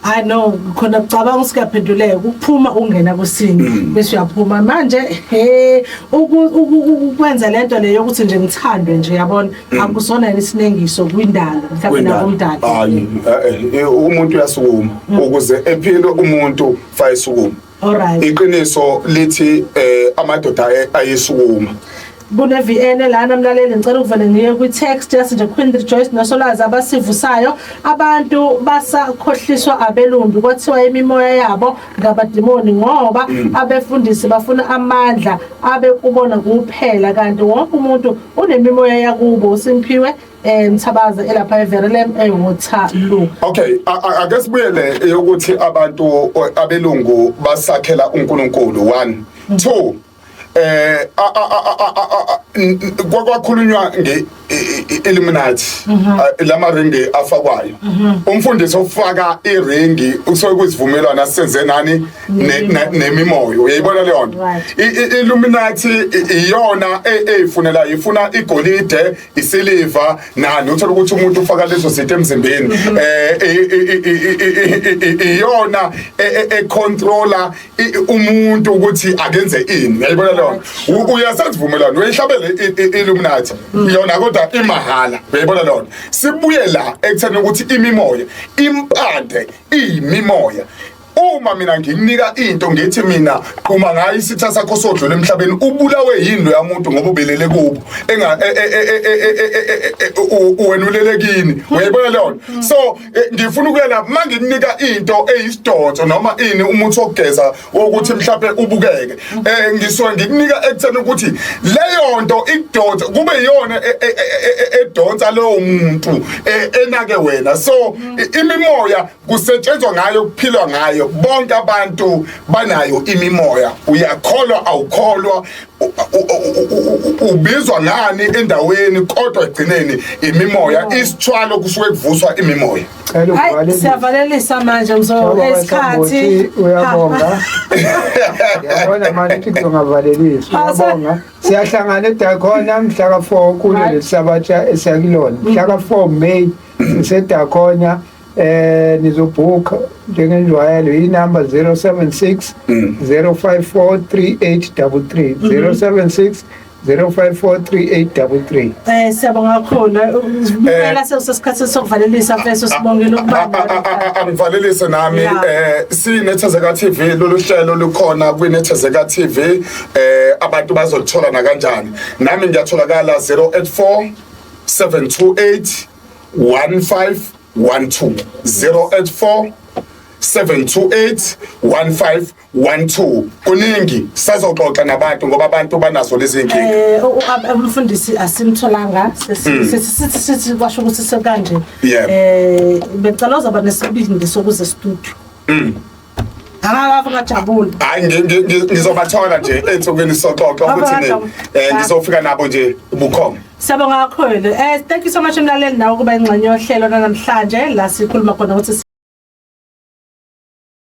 I know khona kucabanga ukuthi kuyaphenduleka ukuphuma ungena kwesinye bese uyaphuma manje he ukwenza lento leyo yokuthi nje ngithandwe nje yabona akusona yini isinengiso kwindalo mhlawumbe nakumdali. Hayi, umuntu uyasukuma ukuze ephile umuntu fa esukuma. Alright. Iqiniso lithi amadoda ayesukuma. Kune VN lana mlaleli, ngicela ukuvele ngiye kwi text yase nje Queen Rejoice noSolwazi abasivusayo. Abantu basakhohliswa abelumbi, kwathiwa imimoya yabo ngabadimoni ngoba abefundisi bafuna amandla abe kubona kuphela, kanti wonke umuntu unemimoya yakubo. Simphiwe Mthabaze elapha eVerelem eWaterloo. Okay, ake sibuyele yokuthi abantu abelungu basakhela uNkulunkulu 1 2 kwakhulunywa nge Illuminati, lama ringi afakwayo. Umfundisi ofaka iringi usuke kuzivumelwano asenze nani nemimoya, uyayibona leyo nto. Illuminati iyona eyifunela, ifuna igolide, isiliva nani, uthola ukuthi umuntu ufaka lezo zinto emzimbeni. Iyona econtroller umuntu ukuthi akenze ini, uyayibona leyo nto. Uyasazivumelwano uyayihlabela Illuminati yona, kodwa imahala, uyayibona leyo nto. Sibuye la ekutheni ukuthi imimoya impande iyimimoya. Uma mina ngikunika into ngithi mina qhuma ngayo isitha sakho sodlula emhlabeni, ubulawe yini lo yamuntu ngoba ubelele kubo enga wena ulele kini, uyayibona leyo nto. So ngifuna ukuya lapha, mangikunika into eyisidonso noma ini umuthi wokugeza wokuthi mhlawumbe ubukeke, ngisuke ngikunika ekutheni ukuthi leyo nto ikudonsa kube iyona edonsa lowo muntu enake wena. So imimoya kusetshenzwa ngayo, kuphilwa ngayo, bonke abantu banayo imimoya. Uyakholwa awukholwa, ubizwa ngani endaweni, kodwa egcineni imimoya isithwalo kusuke kuvuswa imimoya. Hayi, siyavalelisa manje mzo esikhathi. Uyabonga, yabona manje ukuthi kuzongavalelisa. Uyabonga, siyahlangana eDakona mhla ka-4 kulo lesisabatha esiyakilona mhla ka-4 May siseDakona. Nizobhuka njengenjwayelo inamba 076 054 3833, 076 054 3833. Siyabonga kakhulu. Impela sekusesikhathi sokuvalelisa mfethu, sibongile ukuba Angivalelise nami. Sinethezeka TV, lolu hlelo lukhona kwinethezeka TV, abantu bazolithola na kanjani. Nami ngiyatholakala 084 728 1512, 084 728 1512. Kuningi sazoxoxa nabantu ngoba abantu banazo lezi inkinga. Umfundisi asimtholanga, sithi kwasho ukuthi sekanje. Bengicela uzaba nesibindi sokuze studio. Akakafa ngajabula. Hayi, ngizobathola nje ensukwini soxoxa ukuthi ngizofika nabo nje bukhoma. Siyabonga kakhulu. Thank you so much mlaleli nawe kuba ingxenye yohlelo namhlanje la sikhuluma khona ukuthi